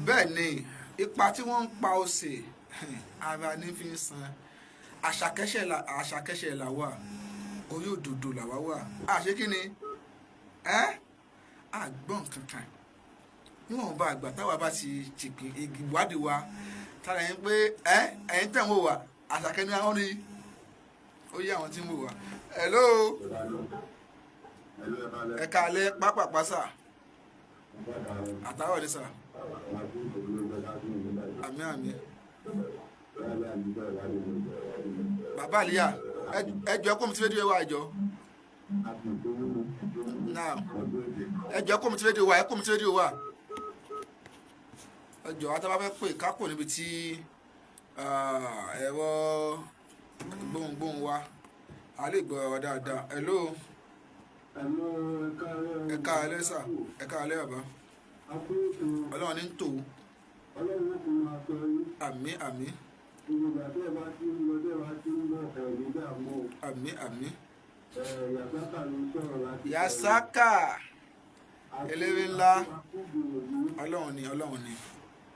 Bẹ́ẹ̀ ni ipa tí wọ́n ń pa òsè ara ní fi ń san àṣàkẹ́ṣẹ̀ àṣàkẹ́ṣẹ̀ là wà, orí òdòdó làwa wà. Àṣé kí ni ẹ́ àgbọ̀n kankan níwọ̀nba àgbà táwa bá ti jìgbìn ìwádìí wa tára yẹn pé ẹ́ ẹ̀yin tẹ̀ ń wò wá, àṣàkẹ́ ní àwọn ní ó yé àwọn tí ń wò wá. Hello, ẹ káalẹ́ pápápá sà, àtàwọn ọ̀dẹ́ sà. Àmì, àmì. Bàbá àlíyà, ẹ jọ̀ọ́, kó mi ti rédíò wa, ẹ jọ̀ọ́ náà, ẹ jọ̀ọ́, kó mi ti rédíò wa, ẹ kó mi ti rédíò wa, ẹ jọ̀ọ́. Àtàwọn fẹ́ pè ká kò níbi tí ẹ̀rọ gbohùngbohùn wa a lè gbọ́ ọ dáadáa. Hello, ẹ káalẹ́ sà, ẹ káalẹ́ bàbá. Ọlọ́run ní ń tò ó. Àmín, àmín. Àmín, àmín. Yasaka eléré ńlá, Ọlọ́run ni, Ọlọ́run ni.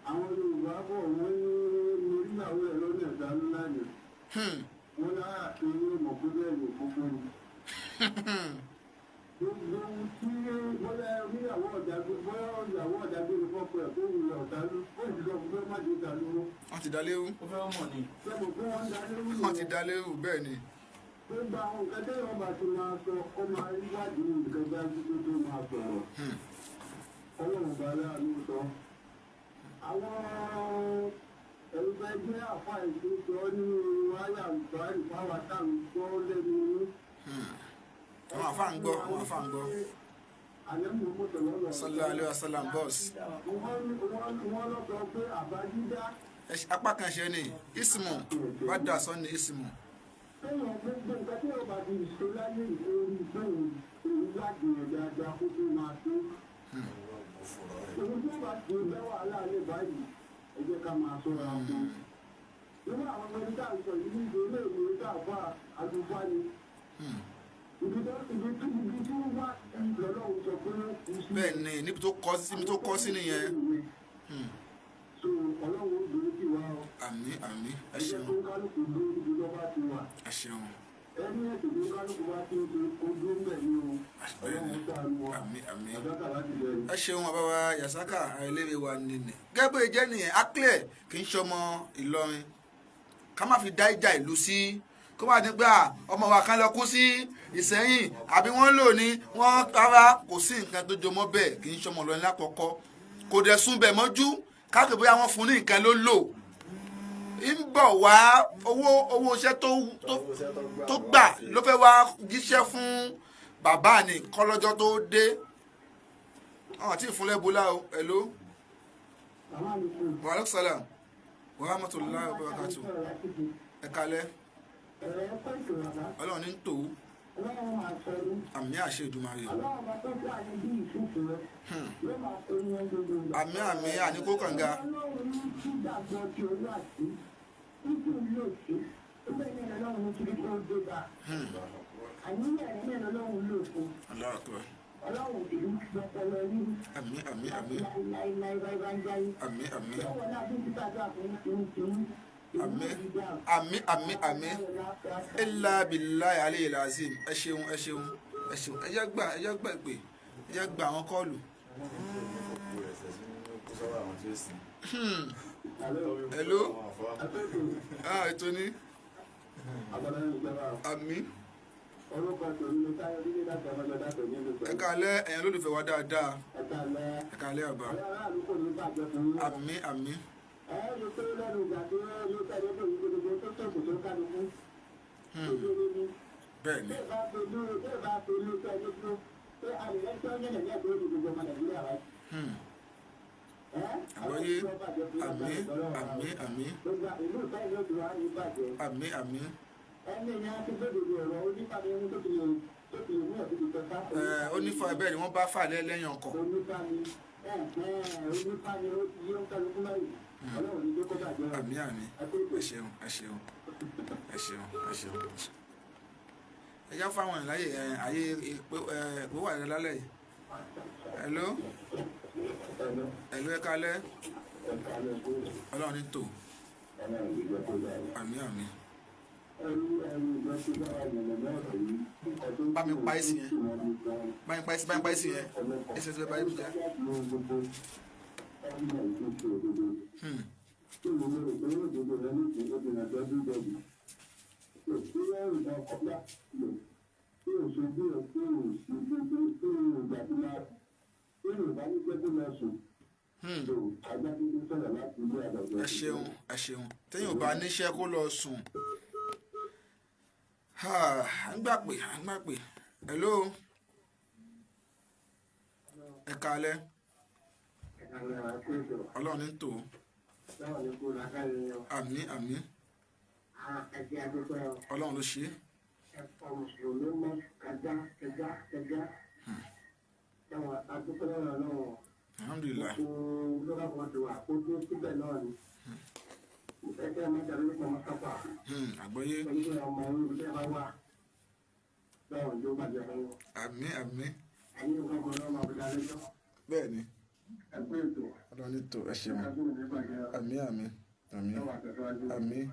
Àwọn Yorùbá bọ̀, wọ́n ní oríyàwó ẹ̀ lọ́nà ìdánú lánàá. Wọ́n lára pé mọ̀ pé bẹ́ẹ̀ ló kókó ni. Gbogbo ohun tí bóyá oríyàwó ọ̀dà, bóyá ìyàwó ọ̀dà gbé ní fọ́pọ̀ ẹ̀ kó wulẹ̀ ọ̀dà ló ó sì sọ fún pé má jẹ́ ìdá lówó. Wọ́n ti dá léwu. Ó fẹ́ mọ̀ ni. Sẹ́mo pé wọ́n ń da léwu? Wọ́n ti dá léwu, bẹ́ẹ̀ ni. Gbogbo àwọn nǹkan tẹ́yọ̀ bá ti máa sọ, ó máa rí wádìí nǹkan dájú tó tó máa sọ̀rọ̀. Ọlọ́run bá láàánú sọ. Àwọn ẹ̀rù jẹ́ àfa ètò sọ nínú ayé àlùbáyé fáwọn táwọn gbọ́ lẹ́nu yín. Àwọn àfa ń gbọ́, àwọn àfa ń gbọ́. Àlẹ́ mú mọ́tò lọ́lọ́. Sallallahu alaihi wasallam boss. Wọ́n lọ sọ pé àbájídá. Apá kan ṣe ni ismu bá dà sọ ni ismu. Téèyàn gbogbo nǹkan tí ọba ti ṣe láyé ìlórí bóun òun wádìí rẹ̀ dáadáa kó tó máa tó. Òun tó bá ti bẹ́ wàhálà lè báyìí, ẹ jẹ́ ká máa ṣọ́ra fún un. Irú àwọn ọmọ ẹni tá à ń sọ yìí ní ìdílé ìwé tá a fà àlùfáà ni. Ibi tí wọ́n wá lọ́lọ́run sọ pé ó kú sí. Bẹ́ẹ̀ ni, níbi tó kọ́ sí, níbi tó kọ́ sí nìyẹn. So Ọlọ́run ó dúró tì wá o. Àmín, àmín, ẹ Ẹ jẹ́ ṣeun. kó kálukú dúró níbi tó bá ti wà. Ẹ ṣeun. Ẹni ẹ̀sìn tó kálukú bá ti ń ṣe kó dúró ń bẹ̀ ní o. Bẹ́ẹ̀ ni. Ọlọ́run ṣàánú wa. Àmín, àmín. Àdákà láti bẹ̀rẹ̀. Ẹ ṣeun bàbá wa Yasaka eléré wa nìyẹn. Gẹ́gẹ́ bó ṣe jẹ́ nìyẹn, aclear kì í ṣọmọ Ìlọrin, ká má fi dá ìjà ìlú sí. Kó má ní pé à ọmọ wa kan lọ kú sí Ìsẹ́yìn àbí wọ́n lò ní wọ́n rárá. Kò sí nǹkan tó jọmọ́ bẹ́ẹ̀. Kì í ṣọmọ Ìlọrin lákọ̀ọ́kọ́, kò dẹ̀ sún bẹ̀ mọ́jú káàkiri bóyá wọ́n fún ní nǹkan ló lò ń bọ̀ wá. Owó iṣẹ́ tó gbà ló fẹ́ wá jíṣẹ́ fún bàbá ní kọ́lọ́jọ́ tó dé. Àwọn àti ìfúnlẹ̀ bọ́lá o. Hello, wa alaikum salam wa rahmatullahi wa barakatuh. Ẹ kalẹ́. Ọlọ́run ní tò ó. Àmín, àṣẹ Èdùmàrè. Àmín, àmín, àníkó kànga. Allahu Akbar. Àmín, àmín, àmín, àmín, àmín, àmín, àmín, àmín, àmín. Illa billahi aliyil azim. Ẹ ṣeun, ẹ ṣeun, ẹ ṣeun. Ẹ jẹ́ gbà, ẹ jẹ́ gbà pé ẹ jẹ́ gbà àwọn call. Hello. Ah, ètò ní. Àmín. Ẹ káalẹ́, ẹ̀yin olólùfẹ́ wa dáadáa. Ẹ káalẹ́ àbá. Àmín, àmín. Bẹ́ẹ̀ ni. Àgbọ́yé. Àmín, àmín, àmín, àmín, àmín. Ẹ ó ní fa bẹ́ẹ̀ ni wọ́n bá fà lẹ́yìn ọkọ̀. Àmín, àmín. Ẹ ṣeun, ẹ ṣeun, ẹ ṣeun, ẹ ṣeun. Ẹ já fáwọn èèyàn láyè. Ẹ ayé ìpè ẹ ìpè wà lálẹ́ yìí. Hello, hello. Ẹ káalẹ́. Ọlọ́run ní tò. Àmín, àmín. Bá mi pa èsì yẹn, bá mi pa èsì, bá mi pa èsì yẹn. Èsì ẹsẹ̀ bá yẹn jẹ́. Ẹ ṣeun, ẹ ṣeun. Téèyàn ò bá níṣẹ́ kó lọ sùn. À ń gbà pé, à ń gbà pé. Hello, ẹ káalẹ́. Ọlọ́run ní tò. Àmín, àmín. Ọlọ́run ló ṣe é. Alhamdulillahi. Àgbọ́yé. Àmín, àmín. Bẹ́ẹ̀ ni. Ọlọ́run ní tò. Ẹ ṣeun. Àmín, àmín, àmín, àmín.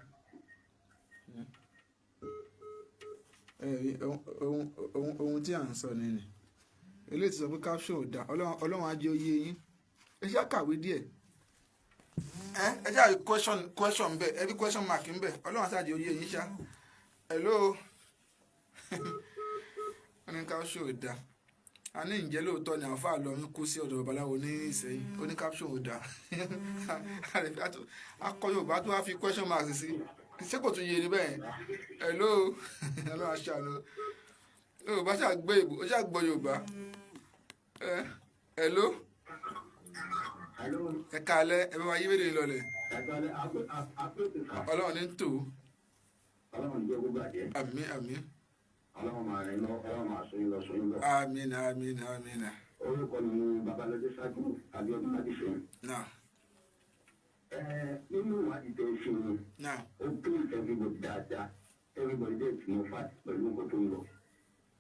Ohun tí à ń sọ nìyí. Eléyìí ti sọ pé caption ò dáa. Ọlọ́run á jẹ́ oyé yín. Ẹ ṣáà kàwé díẹ̀. Ẹ ṣáà rí question ń bẹ, ẹ rí question mark ń bẹ. Ọlọ́run á ṣáà jẹ́ oyé yín ṣá. Hello. Wọ́n ní caption ò dáa. A ní ǹjẹ́ lóòótọ́ ni àáfàá Ìlọrin kú sí ọ̀dọ̀ babaláwo ní Ìsẹ́yìn? Ó ní caption ò dáa. Akọ Yorùbá tó wá fi question mark sí. Ṣé kò tún yé ni bẹ́ẹ̀? Hello. Ọlọ́run á ṣàánú. Yorùbá ṣáà gbé ìbò, ó ṣáà gbọ́ Yorùbá. Hello. Ẹ káalẹ́, ẹ bá wa yí wéde lọlẹ̀. Ọlọ́run ní tò. Àmín, àmín. Àmín, àmín, àmín. Orúkọ mi ni Babalọdé Ṣáájú Abíọ́dún Adéṣeyìn. Náà. Nínú ìwádìí tẹ́ ẹ ṣe yẹn, Náà. ó please everybody dáadáa, everybody dẹ̀ tí mo fà pẹ̀lú nǹkan tó ń lọ.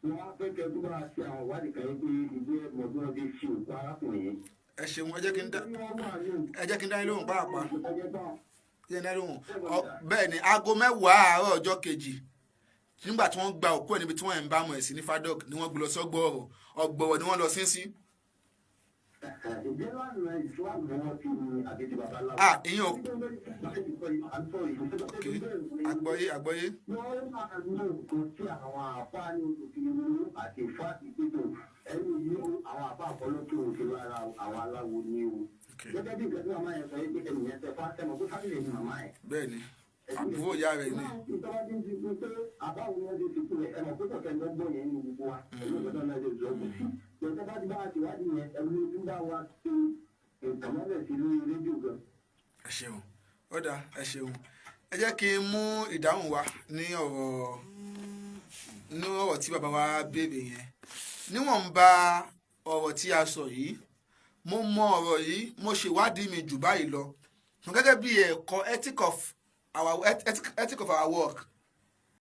Wọ́n á fẹ́ kẹ́ tó bá ṣe àwọn ìwádìí kan yẹn pé ìgbé ẹ̀gbọ́n bí wọ́n ti ṣe òkú arákùnrin yẹn. Ẹ ṣeun. Ẹ jẹ́ kí n dá yín lóhùn pàápàá. Ẹ jẹ́ kí n dá yín lóhùn. Bẹ́ẹ̀ ni, aago 10 àárọ̀ ọjọ́ kejì nígbà tí wọ́n gba òkú ẹ̀ níbi tí wọ́n ń bá mọ̀ ẹ̀ sí ní Fadok ni wọ́n gbé lọ sọ́gbọ̀ọ̀rọ̀. Ọ̀gbọ̀rọ̀ ni wọ́n lọ sí sí. Ǹjẹ́ lánàá Islam ni wọ́n ti ní àbí ti babaláwo? Ah, ìyẹn ò. Ok, àgbọ́yé, àgbọ́yé. Wọ́n máa ń mú nǹkan tí àwọn àfáà ní òfin àti ìfá ìpètò ẹni yìí, àwọn àfáà àkọlọ́tò òfin ara àwọn aláwo ní o. Gẹ́gẹ́ bí nǹkan tí màmá yẹn sọ yìí pé ẹnìyẹn tẹ fún àtẹmọ pé family ni màmá yẹn. Bẹ́ẹ̀ ni, àbúrò ìyá rẹ̀ ni. Ìtọ́wá tí ń ti pín pé àbáwo ni wọ́n ti sìnkú rẹ̀, ẹ̀mọ̀ pé kọ̀ọ̀kẹ́ ló gbọ́ yẹn ní gbogbo wa. Ẹ̀mí ìgbọ́dọ̀ náà ṣe zọ́ kù sí. Ìjọba bá ti bá wa ṣèwádìí yẹn, ẹ̀rú ló tún bá wa ṣe nǹkan mọ́lẹ̀ sí lórí rédíò gan. Ẹ ṣeun, ó dáa, ẹ ṣeun. Ẹ jẹ́ kí n mú ìdáhùn wa ní ọ̀rọ̀ tí bàbá wa béèrè yẹn. Níwọ̀nba ọ̀rọ̀ tí a sọ yìí, mo mọ ọ̀rọ̀ yìí, mo ṣèwádìí mi jù báyìí lọ. Gẹ́gẹ́ bí ẹ̀kọ́ ethic of our work.